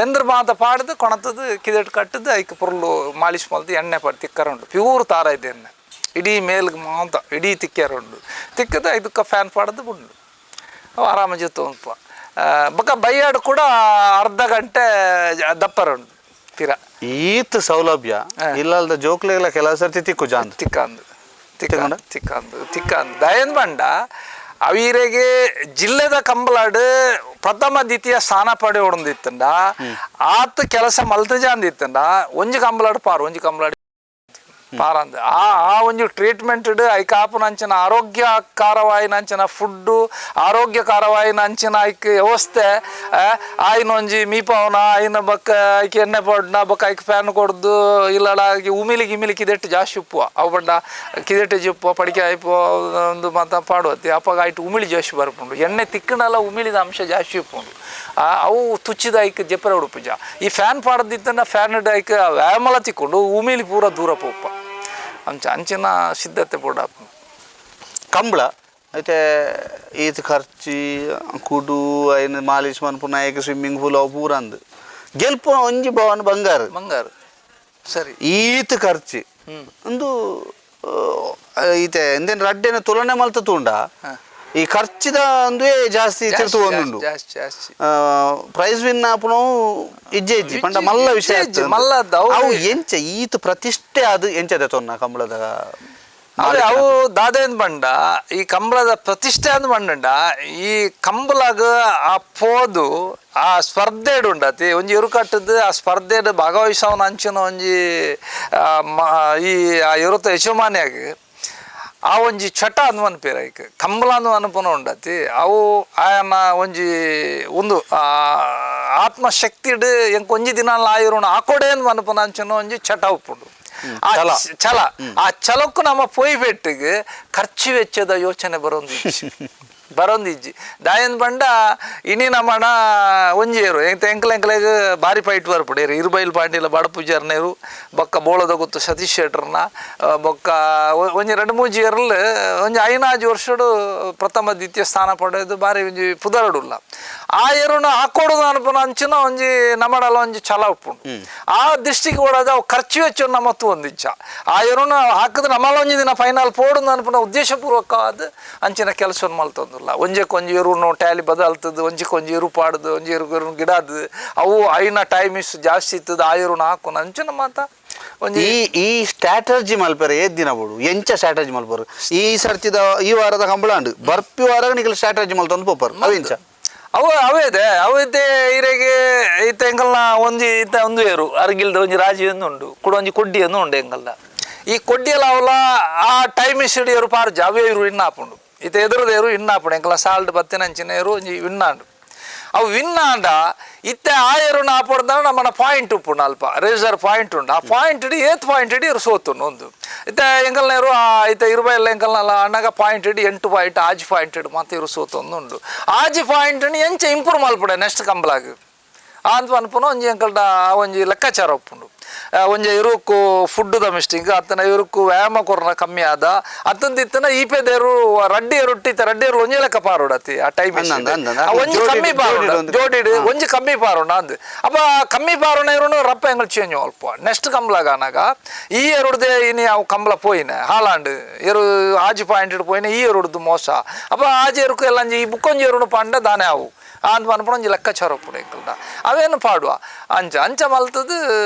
ಬೆಂದ್ರು ಮಾತ ಪಾಡ್ದು ಕೊಣತದು ಕಿದೆಟ್ ಕಟ್ಟದು ಐಕ್ ಪೊರ್ಲು ಮಾಲಿಶ್ ಮಲ್ತು ಎಣ್ಣೆ ಪಾಡ್ ತಿಕ್ಕರ ಉಂಡು ಪ್ಯೂರ್ ತಾರ ಇದೆ ಎಣ್ಣೆ ಇಡೀ ಮೇಲ್ಗೆ ಮಾಂತ ಇಡೀ ತಿಕ್ಕಿಯರ ಉಂಡು ತಿಕ್ಕದು ಇದಕ್ಕೆ ಫ್ಯಾನ್ ಪಾಡ್ದು ಬುಂಡು ಅವು ಆರಾಮ ಜೊತೆ ಉಂಪ ಬೊಕ್ಕ ಬೈಯಾಡು ಕೂಡ ಅರ್ಧ ಗಂಟೆ ದಪ್ಪರ ಉಂಡು ತೀರಾ. ಈತ್ ಸೌಲಭ್ಯ ಇಲ್ಲಲ್ದ ಜೋಕ್ಲೆಗ್ಲ ಕೆಲವು ಸರ್ತಿ ತಿಕ್ಕು ಜಾಂದ್ ತಿಕ್ಕಂದು ತಿಕ್ಕಂದು ತಿಕ್ಕಂದು ತಿಕ್ಕಂದು ದಯನ್ ಬಂಡ ಅವೀರೆಗೆ ಜಿಲ್ಲೆದ ಕಂಬಳಾಡು ಪ್ರಥಮ ದ್ವಿತೀಯ ಸ್ಥಾನ ಪಡೆಯೋಡೊಂದಿತ್ತಂಡ ಆತ್ ಕೆಲಸ ಮಲ್ತ ಜಾಂದಿತ್ತಂಡ ಒಂಜಿ ಕಂಬಳಾಡು ಪಾರು ಒಂಜಿ ಕಂಬಳಾಡು ಪಾರಂದ ಆ ಆ ಒಂಜಿ ಟ್ರೀಟ್ಮೆಂಟ್ ಐಕ್ ಆಪುನಂಚಿನ ಆರೋಗ್ಯಕಾರವಾಯಿನಂಚಿನ ಫುಡ್ಡು ಆರೋಗ್ಯಕಾರವಾಯಿನಂಚಿನ ಐಕ್ ವ್ಯವಸ್ಥೆ ಆಯ್ನ ಒಂಜಿ ಮೀಪವನ ಐನ ಬೊಕ್ಕ ಐಕ್ ಎಣ್ಣೆ ಪಡ್ನ ಬೊಕ್ಕ ಐಕ್ ಫ್ಯಾನ್ ಕೊಡ್ದು ಇಲ್ಲಡ ಉಮಿಲಿ ಗಿಮಿಲಿ ಕಿದೆಟ್ಟು ಜಾಸ್ತಿ ಉಪ್ಪುವ ಅವು ಪಂಡ ಕಿದೆಟ್ಟು ಜಿಪ್ಪುವ ಪಡಿಕೆ ಆಯ್ಪು ಒಂದು ಮಾತ ಪಾಡುವತ್ತಿ ಅಪ್ಪಗ ಐಟ್ ಉಮಿಳಿ ಜಾಸ್ತಿ ಬರ್ಪುಂಡು ಎಣ್ಣೆ ತಿಕ್ಕಣಲ್ಲ ಉಮಿಳಿದ ಅಂಶ ಜಾಸ್ತಿ ಉಪ್ಪುಂಡು ಅವು ತುಚ್ಚಿದ ಐಕ್ ಜೆಪ್ಪರೆ ಉಡುಪುಜ ಈ ಫ್ಯಾನ್ ಪಾಡದಿತ್ತಂಡ ಫ್ಯಾನ್ ಐಕ್ ವ್ಯಾಯಾಮಲ ತಿಕ್ಕೊಂಡು ಉಮಿಲಿ ಪೂರ ದೂರ ಪೋಪ ಅಂಚ ಅಂಚಿನ ಸಿದ್ಧತೆ ಬೋರ್ಡ್ ಕಂಬಳ అయితే ಈತ್ ಖರ್ಚಿ ಕುಡು ಐನ ಮಾಲಿಶ್ ಮನ್ಪುನ ಐಕ್ ಸ್ವಿಮ್ಮಿಂಗ್ ಪೂಲ್ ಅವು ಪೂರ ಅಂದ್ ಗೆಲ್ಪುನ ಒಂಜಿ ಭವನ ಬಂಗಾರ ಬಂಗಾರ ಸರಿ ಈತ್ ಖರ್ಚಿ ಒಂದು ಈತೆ ಎಂದೇನು ರಡ್ಡೆನ ತುಲನೆ ಮಲ್ತ ತೂಂಡ ಈ ಖರ್ಚಿದ ಅಂದುವೆ ಜಾಸ್ತಿ ತಿರ್ತು ಒಂದುಂಡು ಜಾಸ್ತಿ ಜಾಸ್ತಿ ಪ್ರೈಸ್ ವಿನ್ ಆಪುನವು ಇಜ್ಜೆ ಇಜ್ಜಿ ಪಂಡ ಮಲ್ಲ ವಿಷಯ ಇಜ್ಜೆ ಇಜ್ಜಿ, ಮಲ್ಲದ್ದು ಅವು ಅವು ಎಂಚ ಈತ್ ಪ್ರತಿಷ್ಠೆ ಅದು ಎಂಚದೆ ತೊನ್ನ ಕಂಬಳದ? ಅದೇ ಅವು ದಾದೇನ್ ಬಂಡ ಈ ಕಂಬಳದ ಪ್ರತಿಷ್ಠೆ ಅಂದ್ ಬಂಡ ಈ ಕಂಬಳಗ ಆ ಪೋದು ಆ ಸ್ಪರ್ಧೆಡ್ ಉಂಡತಿ ಒಂಜಿ ಎರುಕಟ್ಟದ್ದು ಆ ಸ್ಪರ್ಧೆಡ್ ಭಾಗವಹಿಸವನ ಅಂಚಿನ ಒಂಜಿ ಈ ಆ ಎರುತ ಯಜಮಾನಿಯಾಗಿ ಆ ಒಂಜಿ ಚಟ ಅಂದ್ ಮನ್ಪೇರ ಐಕ್ ಕಂಬಳ ಅಂದ್ ಅನುಪನ ಉಂಡತಿ ಅವು ಆಯನ ಒಂಜಿ ಒಂದು ಆತ್ಮಶಕ್ತಿಡ್ ಎಂಕ್ ಒಂಜಿ ದಿನ ಆಯಿರೋಣ ಆಕೊಡೆ ಅಂದ್ ಮನ್ಪುನ ಅಂಚಿನ ಒಂಜಿ ಚಟ ಉಪ್ಪುಂಡು. ಆ ಛಲ. ಛಲ, ಆ ಛಲಕ್ಕೂ ನಮ್ಮ ಪೋಯ್ಬೆಟ್ಟಿಗೆ ಖರ್ಚು ವೆಚ್ಚದ ಯೋಚನೆ ಬರೋಂದಿಜ್ಜಿ ಬರೋಂದಿಜ್ಜಿ. ದಾಯನ್ ಬಂಡ ಇನಿ ನಮ್ಮಣ ಒಂಜಿ ಏರು ಎಂತ ಎಂಕ್ಲ ಎಂಕ್ಲೆಗ್ ಬಾರಿ ಫೈಟ್ ಬರ್ಪುಡು ಏರು ಇರುಬೈಲ್ ಪಾಂಡಿಲ ಬಡ ಪೂಜಾರ್ನೇರು ಬೊಕ್ಕ ಬೋಳದ ಗೊತ್ತು ಸತೀಶ್ ಶೆಟ್ರನ ಬೊಕ್ಕ ಒಂಜಿ ಎರಡು ಮೂಜಿ ಏರ್ಲ್ ಒಂಜಿ ಐನಾಜಿ ವರ್ಷಡು ಪ್ರಥಮ ದ್ವಿತೀಯ ಸ್ಥಾನ ಪಡೆದು ಬಾರಿ ಒಂಜಿ ಪುದರಡುಲ್ಲ. ಆ ಏರುನ ಹಾಕೊಡುದು ಅನ್ಪುನ ಅಂಚಿನ ಒಂಜಿ ನಮ್ಮಡಲ ಒಂಜಿ ಛಲ ಉಪ್ಪುಂಡು. ಆ ದೃಷ್ಟಿಗೆ ಓಡೋದು ಅವು ಖರ್ಚು ವೆಚ್ಚ ನಮ್ಮತ್ತು ಒಂದಿಚ್ಚ ಆ ಏರುನ ಹಾಕಿದ್ರೆ ನಮ್ಮಲ್ಲ ಒಂಜಿ ದಿನ ಫೈನಲ್ ಪೋಡುದು ಅನ್ಪುನ ಉದ್ದೇಶಪೂರ್ವಕವಾದ ಅಂಚಿನ ಕೆಲಸವನ್ನು ಮಲ್ತೊಂದುಲ್ಲ. ಒಂಜೆಕ್ಕೊಂಜಿ ಎರುನು ಟ್ಯಾಲಿ ಬದಲ್ತದ್ದು, ಒಂಜೆಕ್ಕೊಂಜಿ ಎರು ಪಾಡುದು, ಒಂಜಿ ಎರು ಎರು ಗಿಡಾದು ಅವು ಐನ ಟೈಮ್ is ಜಾಸ್ತಿ ಇತ್ತದ ಆ ಎರುನ ಹಾಕುನ ಅಂಚಿನ ಮಾತ ಒಂಜಿ ಈ ಈ ಸ್ಟ್ರಾಟಜಿ ಮಲ್ಪೆರೆ ಏತ್ ದಿನ ಬೋಡು ಎಂಚ ಸ್ಟ್ರಾಟಜಿ ಮಲ್ಪರು ಈ ಸರ್ತಿದ ಈ ವಾರದ ಕಂಬಳ ಉಂಡು ಬರ್ಪಿ ವಾರ ನಿಕಲ್ ಸ್ಟ್ರಾಟಜಿ ಮಲ್ತೊಂದು ಪೋಪರ್ ಅವು ಎಂಚ ಅವು ಅವೇ ಇದೆ ಅವಿದೆ ಇರೆಗೆ ಇತ್ತ ಎಂಕಲ್ನ ಒಂಜಿ ಇತ್ತ ಒಂದು ಏರು ಅರ್ಗಿಲ್ದ ಒಂಜಿ ರಾಜಿ ಒಂದು ಉಂಡು ಕೂಡ ಒಂಜಿ ಕೊಡ್ಡಿಯನ್ನು ಉಂಡು ಎಂಕಲ್ನ. ಈ ಕೊಡ್ಡಿಯಲ್ಲ ಅವಲ ಆ ಟೈಮ್ ಇಸಿಡಿ ಏರು ಪಾರ್ಜ ಅವೇ ಇರು ಇನ್ನಾಪುಂಡು ಇತ್ತ ಎದುರದ ಏರು ಇನ್ನಾಪುಂಡು ಎಂಕಲ ಸಾಲ್ಟ್ ಬತ್ತಿನ ಅಂಚಿನ ಏರು ಒಂಜಿ ವಿನ್ನಾಂಡು. ಅವು ವಿನ್ನಾಂಡ ಇತ್ತೆ ಆ ಏರುನ ಆಪೊಡ್ದ ನಮ್ಮನ ಪಾಯಿಂಟ್ ಉಪ್ಪುಂಡು ಅಲ್ಪ ರೇಸರ್ ಪಾಯಿಂಟ್ ಉಂಡು. ಆ ಪಾಯಿಂಟ್ ಇಡಿ ಏತ್ ಪಾಯಿಂಟ್ ಇಡಿ ಇರು ಸೋತುಂಡು ಒಂದು ಇತ್ತೆ ಎಂಕಲ್ನ ಏರು ಆ ಇತ್ತೆ ಇರುಬೈಲ್ ಎಂಕಲ್ನಲ್ಲ ಅಣ್ಣಗ ಪಾಯಿಂಟ್ ಇಡಿ 8 ಪಾಯಿಂಟ್ ಆಜಿ ಪಾಯಿಂಟ್ ಇಡು ಮತ್ತೆ ಇರು ಸೋತೊಂದು ಉಂಡು. ಆಜಿ ಪಾಯಿಂಟ್ ಎಂಚ ಇಂಪ್ರೂವ್ ಮಲ್ಪಡೆ ನೆಕ್ಸ್ಟ್ ಕಂಬಲಾಗ್ ಆಂತ ಅನ್ಪುನ ಒಂಜಿ ಎಂಕಲ್ಡ ಆ ಒಂಜಿ ಲೆಕ್ಕಾಚಾರ ಉಪ್ಪುಂಡು. ಒಂಜಿ ಇರುಕ್ಕು ಫುಡ್ಡುದ ಮಿಸ್ಟಿಂಗ್ ಅತ್ತನ ಇರುಕ್ಕು ವ್ಯಾಯಾಮ ಕೊರ್ನ ಕಮ್ಮಿ ಆದ ಅತ್ತಂದ ಇತ್ತನ ಈಪೆದೇರು ರಡ್ಡಿ ರೊಟ್ಟಿ ಇತ್ತ ರಡ್ಡಿ ಒಂಜಿ ಲೆಕ್ಕ ಪಾರೋಡತಿ ಆ ಟೈಮ್ ಅಂದಂದ, ಅಂದಂದ. ಒಂಜಿ ಜೋಡಿಡ್ ಕಮ್ಮಿ ಪಾರೋಡ ಜೋಡಿಡ್ ಒಂದು ಜೋಡಿಡ್ ಒಂಜಿ ಕಮ್ಮಿ ಪಾರೋಣ ಅಂದ್ ಅಪ್ಪ ಕಮ್ಮಿ ಪಾರೋಣ ಇರುನು ರಪ್ಪ ಎಂಗಳು ಚೇಂಜ್ ಅಲ್ಪ ನೆಕ್ಸ್ಟ್ ಕಂಬಲಾಗ ಅನಾಗ ಈ ಎರುಡ್ದೆ ಇನಿ ಅವು ಕಂಬಳ ಪೋಯಿನ ಹಾಲಾಂಡ್ ಎರು ಆಜಿ ಪಾಯಿಂಟ್ ಇಡ್ ಪೋಯಿನ ಈ ಎರುಡ್ದು ಮೋಸ ಅಪ್ಪ ಆಜಿ ಎರುಕು ಎಲ್ಲ ಈ ಬುಕ್ಕೊಂಜಿ ಎರುಡು ಪಾಂಡ ದಾನೆ ಅವು ಆಂದ್ ಪನ್ಪುನ ಒಂಜಿ ಲೆಕ್ಕಾಚಾರ ಉಪ್ಪುಂಡು ಎಂಕಲ್ಡ ಅವೇನು ಪಾಡುವ ಅಂಚ ಅಂಚ ಮಲ್ತದ್ದು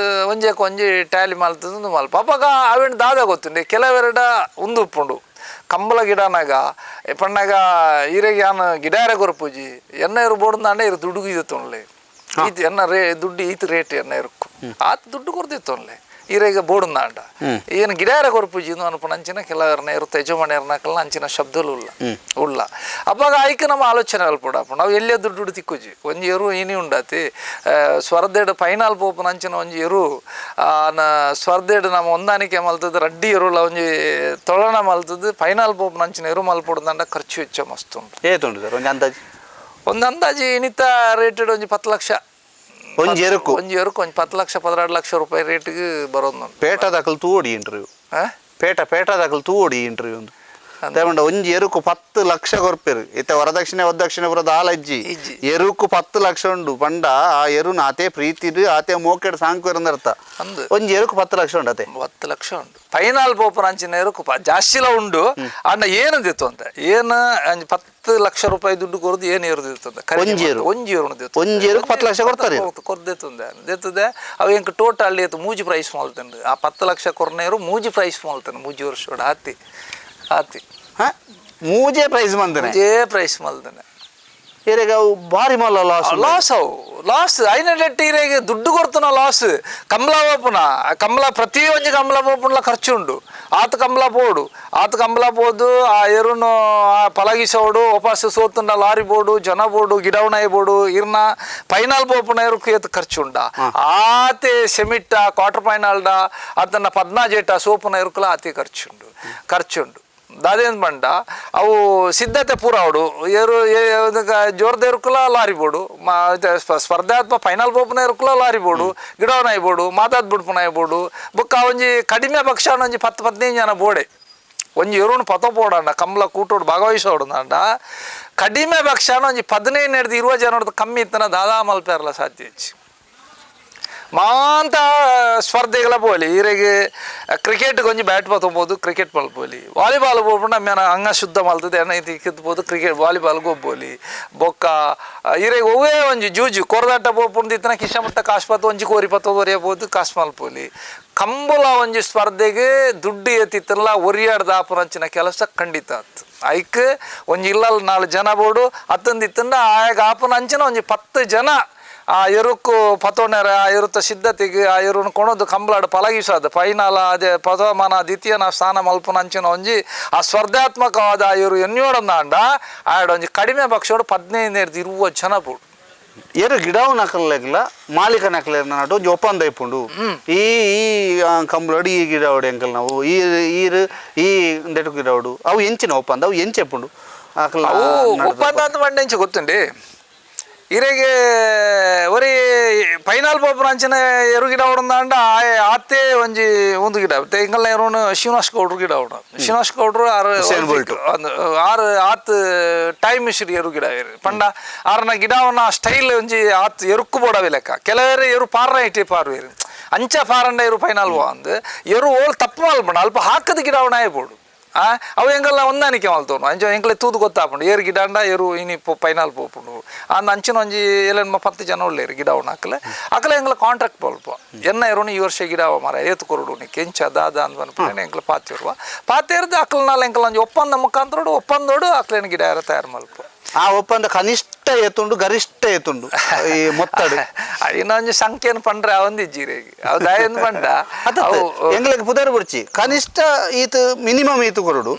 ಒಂಜೆಕ್ ಒಂಜಿ ಟ್ಯಾಲಿ ಮಲ್ತದ್ದು ಒಂದು ಮಲ್ಪ ಅಪಗ ಅವೇನು ದಾದ ಗೊತ್ತುಂಡೆ ಕೆಲವೆರಡ ಉಂದು ಉಪ್ಪುಂಡು ಕಂಬಳ ಗಿಡನಾಗ ಪಣ್ಣಾಗ ಈರೆಗೆ ಯಾನ್ ಗಿಡಾರ ಕೊರ್ಪುಜಿ ಎನ್ನ ಇರು ಬೋಡ್ದಾಂಡೆ ಇರು ದುಡ್ಡು ಇತ್ತೊನ್ಲೆ ಈತ ಎನ್ನ ರೇ ದುಡ್ಡು ಈತ ರೇಟ್ ಎನ್ನ ಇರುಕ್ಕು ಆತ ದುಡ್ಡು ಕೊರ್ದಿತ್ತೊನ್ಲೆ ಈರೆಗೆ ಬೋಡುಂದಾಂಡ ಏನು ಗಿಡಾರ ಕೊರ್ಪುಜಿ ಅನ್ಪುನ ಅಂಚಿನ ಕೆಲವರನ್ನ ಇರುತ್ತೆ ಯಜಮಾನಿಯರ್ನಕಲ್ನ ಅಂಚಿನ ಶಬ್ದಲು ಉಲ್ಲ ಉಲ್ಲ. ಅಪ್ಪಾಗ ಆಯ್ಕೆ ನಮ್ಮ ಆಲೋಚನೆ ಅಲ್ಪಡ ಅಪ್ಪ ನಾವು ಎಲ್ಲೇ ದುಡ್ಡು ತಿಕ್ಕುಜಿ ಒಂಜಿ ಎರು ಇನಿ ಉಂಡಾತಿ ಸ್ವರ್ಧೆಡ್ ಫೈನಲ್ ಪೋಪುನ ಅಂಚಿನ ಒಂಜಿ ಎರು ಸ್ವರ್ಧೆಡ್ ನಮ್ಮ ಹೊಂದಾಣಿಕೆ ಮಲ್ತದ್ದು ರಡ್ಡಿ ಎರುಲ ಒಂಜಿ ತೊಳಣ ಮಲ್ತದ್ದು ಫೈನಲ್ ಪೋಪುನ ಅಂಚಿನ ಎರು ಮಲ್ಪೊಡ್ದಂಡ ಖರ್ಚು ವೆಚ್ಚ ಮಸ್ತ್ ಉಂಟು. ಏತುಂಡು ಸರ್ ಒಂಜಿ ಅಂದಾಜಿ? ಒಂದು ಅಂದಾಜಿ ಇನಿತ ರೇಟೆಡ್ ಒಂಜಿ 10 ಲಕ್ಷ. ಒಂಜಿ ಎರುಕು? ಒಂಜಿ ಎರುಕು ಒಂಜಿ 10 ಲಕ್ಷ 12 ಲಕ್ಷ ರೂಪಾಯಿ ರೇಟ್ಗೆ ಬರೋದು. ಪೇಟ ದಾಖಲು ತೂಡಿ ಇಂಟರ್ವ್ಯೂ. ಆ? ಪೇಟ ಪೇಟ ದಾಖಲು ತೂಡಿ ಇಂಟರ್ವ್ಯೂ ಒಂದು ದೇವಂಡ ಒಂಜಿ ಎರುಕು 10 ಲಕ್ಷ ಕೊರ್ಪೇರು ಇತ್ತೆ ವರದಕ್ಷಿಣೆ ವರದಕ್ಷಿಣೆ ಬರೋದು ಆಲಜ್ಜಿ ಇಜ್ಜಿ. ಎರುಕು 10 ಲಕ್ಷ ಉಂಡು ಪಂಡ ಆ ಎರುನ ಆತೆ ಪ್ರೀತಿಡು ಆತೆ ಮೋಕೆಡ್ ಸಾಂಕ್ವೇರ್ ಅರ್ಥ. ಅಂದು. ಒಂಜಿ ಎರುಕು 10 ಲಕ್ಷ ಉಂಡು ಅತೆ 10 ಲಕ್ಷ ಉಂಡು ಫೈನಲ್ ಪೋಪುನ ಅಂಚಿನ ಎರುಕು ಜಾಸ್ತಿಲ ಉಂಡು ಅಣ್ಣ ಏನು ದಿತ್ತು ಅಂತ ಏನು ಅಂಜಿ 10 ಲಕ್ಷ ರೂಪಾಯಿ ದುಡ್ಡು ಕೊರದು ಏನು ಎರುದಿತ್ತು ಅಂತ ಖರೀದಿ ಒಂಜಿ ಎರು. ಮಾಡ್ತು. ಒಂಜಿ ಎರುನು ದಿತ್ತು. ಒಂಜಿ ಎರುಕು 10 ಲಕ್ಷ ಕೊಡ್ತಾರೆ. ಕೊರ್ದೆತ್ತುಂದೆ ದೆತ್ತದೆ ಅವು ಎಂಕ್ ಟೋಟಲ್ ಏತು ಮೂಜಿ ಪ್ರೈಸ್ ಮಲ್ತಂಡು ಆ 10 ಲಕ್ಷ ಕೊರ್ನೇರು ಮೂಜಿ ಪ್ರೈಸ್ ಮಲ್ತಂಡು ಮೂಜಿ ವರ್ಷ ಆತಿ ಆತಿ ಹಾ ಮೂಜೆ ಪ್ರೈಸ್ ಬಂದನೆ ಮೂಜೇ ಪ್ರೈಸ್ ಮಲ್ತನೆ. ಇರೆಗ ಅವು ಭಾರಿ ಮಲ್ಲ ಲಾಸ್ ಲಾಸ್ ಅವು ಲಾಸ್ ಐನಡೆಟ್ ಇರೆಗೆ ದುಡ್ಡು ಕೊಡ್ತನ ಲಾಸ್ ಕಂಬಳ ಓಪುನ ಕಂಬಳ ಪ್ರತಿ ಒಂಜಿ ಕಂಬಳ ಪೋಪುನ್ಲ ಖರ್ಚು ಉಂಡು ಆತ ಕಂಬಳ ಪೋಡು ಆತ ಕಂಬಳ ಪೋದು ಆ ಎರುನು ಆ ಪಲಗಿಸೋಡು ವಾಪಸ್ ಸೋತುಂಡ ಲಾರಿ ಬೋಡು ಜನ ಬೋಡು ಗಿಡವಣಾಯ ಬೋಡು ಇರ್ನ ಫೈನಲ್ ಪೋಪುನ ಎರುಕು ಏತ್ ಖರ್ಚು ಉಂಡ ಆತೆ ಸೆಮಿಟ್ಟ ಕ್ವಾರ್ಟರ್ ಫೈನಲ್ಡ ಅದನ್ನ ಪದ್ನಾಜೇಟ ಸೋಪುನ ಎರುಕುಲ ಆತೆ ಖರ್ಚುಂಡು ಖರ್ಚುಂಡು ದಾದೇನ್ ಬಂಡ ಅವು ಸಿದ್ಧತೆ ಪೂರ ಅವಡು ಏರು ಜೋರ್ದ ಎರುಕುಲ ಲಾರಿ ಬೋಡು ಸ್ಪರ್ಧಾತ್ಮಕ ಫೈನಲ್ ಪೋಪುನ ಎರುಕುಲ ಲಾರಿ ಬೋಡು ಗಿಡವನ ಬೋಡು ಮಾತಾದ್ ಬಿಡ್ಪುನ ಬೋಡು ಬೊಕ್ಕ ಒಂಜಿ ಕಡಿಮೆ ಪಕ್ಷ ಒಂಜಿ 10-15 ಜನ ಬೋಡೆ ಒಂಜಿ ಎರುನು ಪತ ಪೋಡಂಡ ಕಂಬಳ ಕೂಟೋಡು ಭಾಗವಹಿಸೋಡು ಕಡಿಮೆ ಪಕ್ಷ ಒಂಜಿ 15 ಹಿಡ್ದು 20 ಜನ ಕಮ್ಮಿ ಇತ್ತನ ದಾದಾ ಮಲ್ಪೇರಲ ಸಾಧ್ಯ ಹೆಚ್ಚು. ಮಾಂತ ಸ್ಪರ್ಧೆಗಳ ಪೋಲಿ ಈರೆಗೆ ಕ್ರಿಕೆಟ್ ಒಂಜಿ ಬ್ಯಾಟ್ ಪತ್ತೊಂಬೋದು ಕ್ರಿಕೆಟ್ ಮಲ್ಪೋಲಿ, ವಾಲಿಬಾಲ್ ಪೋಪುಂಡ ಮೇನ ಅಂಗ ಶುದ್ಧ ಮಲ್ತದೆ ಎಣ್ಣ ತಿಕ್ಕಿದ್ಬೋದು ಕ್ರಿಕೆಟ್ ವಾಲಿಬಾಲ್ ಗೊಬ್ಬೋಲಿ. ಬೊಕ್ಕ ಈರೆಗೆ ಒವ್ವೇ ಒಂಜಿ ಜೂಜು ಕೊರದಾಟ ಪೋಪುಂಡು ಇತ್ತನ ಕಿಶ ಮುಟ್ಟ ಕಾಸು ಪತ್ತು ಒಂಜಿ ಕೋರಿ ಪತ್ತು ಒರಿಯಬೋದು ಕಾಸು ಮಲ್ಪೋಲಿ. ಕಂಬಳ ಒಂಜಿ ಸ್ಪರ್ಧೆಗೆ ದುಡ್ಡು ಎತ್ತಿತ್ತಲ್ಲ ಒರಿಯಾಡ್ದ ಆಪುನಂಚಿನ ಕೆಲಸ ಖಂಡಿತ ಆತು. ಐಕ್ ಒಂಜಿ ಇಲ್ಲಲ್ 4 ಜನ ಬೋಡು ಅತ್ತಂದಿತ್ತಂಡ ಆಯಾಗ ಆಪುನ ಅಂಚಿನ ಒಂಜಿ 10 ಜನ ಆ ಎರುಕ್ಕು ಪತೋಣರ ಆ ಎರುತ್ತ ಸಿದ್ಧತೆಗೆ ಆ ಎರುನ್ ಕೊಣದು ಕಂಬಳಾಡು ಪಲಗಿಸೋದು ಫೈನಲ್ ಅದೇ ಪ್ರಥಮನ ದ್ವಿತೀಯನ ಸ್ಥಾನ ಮಲ್ಪುನ ಅಂಚಿನ ಒಂಜಿ ಆ ಸ್ಪರ್ಧಾತ್ಮಕವಾದ ಆ ಎರು ಎನ್ಯೋಡಂದಾಂಡ ಆಡ ಒಂಜಿ ಕಡಿಮೆ ಪಕ್ಷೋಡು 15-20 ಜನ ಬೋಡು. ಎರು ಗಿಡವು ನಕಲೆಗ್ಲ ಮಾಲೀಕ ನಕಲೆ ಒಂಜಿ ಒಪ್ಪಂದ ಇಪ್ಪುಂಡು. ಈ ಈ ಕಂಬಳೋಡು ಈ ಗಿಡ ಹೊಡೆ ಅಂಕಲ್ ನಾವು ಈ ಈರು ಈ ಇಂದೆಟು ಗಿಡ ಹೊಡು ಅವು ಎಂಚಿನ ಒಪ್ಪಂದ ಅವು ಎಂಚೆ ಇಪ್ಪುಂಡು ಅಕಲ್ ಅವು ಒಪ್ಪಂದ ಅಂತ ಮಂಡೆ ಎಂಚೆ ಗೊತ್ತುಂಡಿ ಇರೆಗೆ ಒರಿ ಫೈನಲ್ ಪೋಪುನ ಅಂಚಿನ ಎರು ಗಿಡ ಹೊಡಂದಾಂಡ ಆತೆ ಒಂಜಿ ಒಂದು ಗಿಡ ಎಂಕಲ್ನ ಎರುನು ಶ್ರೀನಿವಾಸ್ ಗೌಡ್ರು ಗಿಡ ಹೊಡ ಶ್ರೀನಿವಾಸ್ ಗೌಡ್ರು ಆರು Usain Bolt. ಆರು ಆತ್ ಟೈಮ್ ಇಸಿರಿ ಎರು ಗಿಡ ಏರು ಪಂಡ ಆರನ ಗಿಡವನ್ನ ಸ್ಟೈಲ್ ಒಂಜಿ ಆತ್ ಎರುಕ್ಕು ಬೋಡವೆ ಲೆಕ್ಕ. ಕೆಲವರು ಎರು ಪಾರ್ನ ಇಟ್ಟೆ ಪಾರುವೇರು ಅಂಚ ಪಾರಂಡ ಎರು ಫೈನಲ್ ಅಂದು ಎರು ಓಲ್ ತಪ್ಪು ಮಲ್ಪಂಡ ಅಲ್ಪ ಹಾಕದ ಗಿಡವನ ಬೋಡು. ಅವು ಎಂಗಲ್ಲ ಹೊಂದಾಣಿಕೆ ಮಲ್ತೋನು ಅಂಚ ಎಂಕ್ಲೆ ತೂದು ಗೊತ್ತಾಪುಂಡು ಏರು ಗಿಡ ಅಂಡ ಏರು ಇನಿ ಫೈನಲ್ ಪೋಪುಂಡು ಅಂದ್ ಅಂಚಿನ ಒಂಜಿ ಏಳೆನ್ಮ 10 ಜನ ಉಳ್ಳೇರು ಗಿಡ ಅವನ ಅಕ್ಲೆ ಅಕ್ಲೆ ಎಂಗ್ಲ ಕಾಂಟ್ರಾಕ್ಟ್ ಪಲ್ಪ ಎನ್ನ ಎರುನು ಈ ವರ್ಷ ಗಿಡ ಅವ ಮಾರ ಏತು ಕೊರಡು ನಿ ಕೆಂಚ ದಾದ ಅಂದ್ ಪನ್ಪುನೆ ಎಂಕ್ಲ ಪಾತಿರುವ ಪಾತಿರ್ದು ಅಕ್ಲನಾಲ ಎಂಕ್ಲ ಒಂಜಿ ಒಪ್ಪಂದ ಮುಖಾಂತರೋಡು ಒಪ್ಪಂದೋಡು ಅಕ್ಲೇನ ಗಿಡ ಯಾರ ತಯಾರು ಮಲ್ಪ. ಆ ಒಪ್ಪಂದ ಕನಿಷ್ಠ ಏತುಂಡು ಗರಿಷ್ಠ ಏತುಂಡು ಈ ಮೊತ್ತಡು ಇನ್ನೊಂದು ಸಂಖ್ಯೆಯನ್ನು ಪಂಡ್ರೆ ಅವಂದು ಇಜ್ಜಿರೇಗಿ ಅವು ದಾಯಂದು ಪಂಡ ಅವು ಎಂಗ್ಲಿಗೆ ಪುದರ್ ಬುಡ್ಚಿ ಕನಿಷ್ಠ ಈತ ಮಿನಿಮಮ್ ಈತು ಕೊರಡು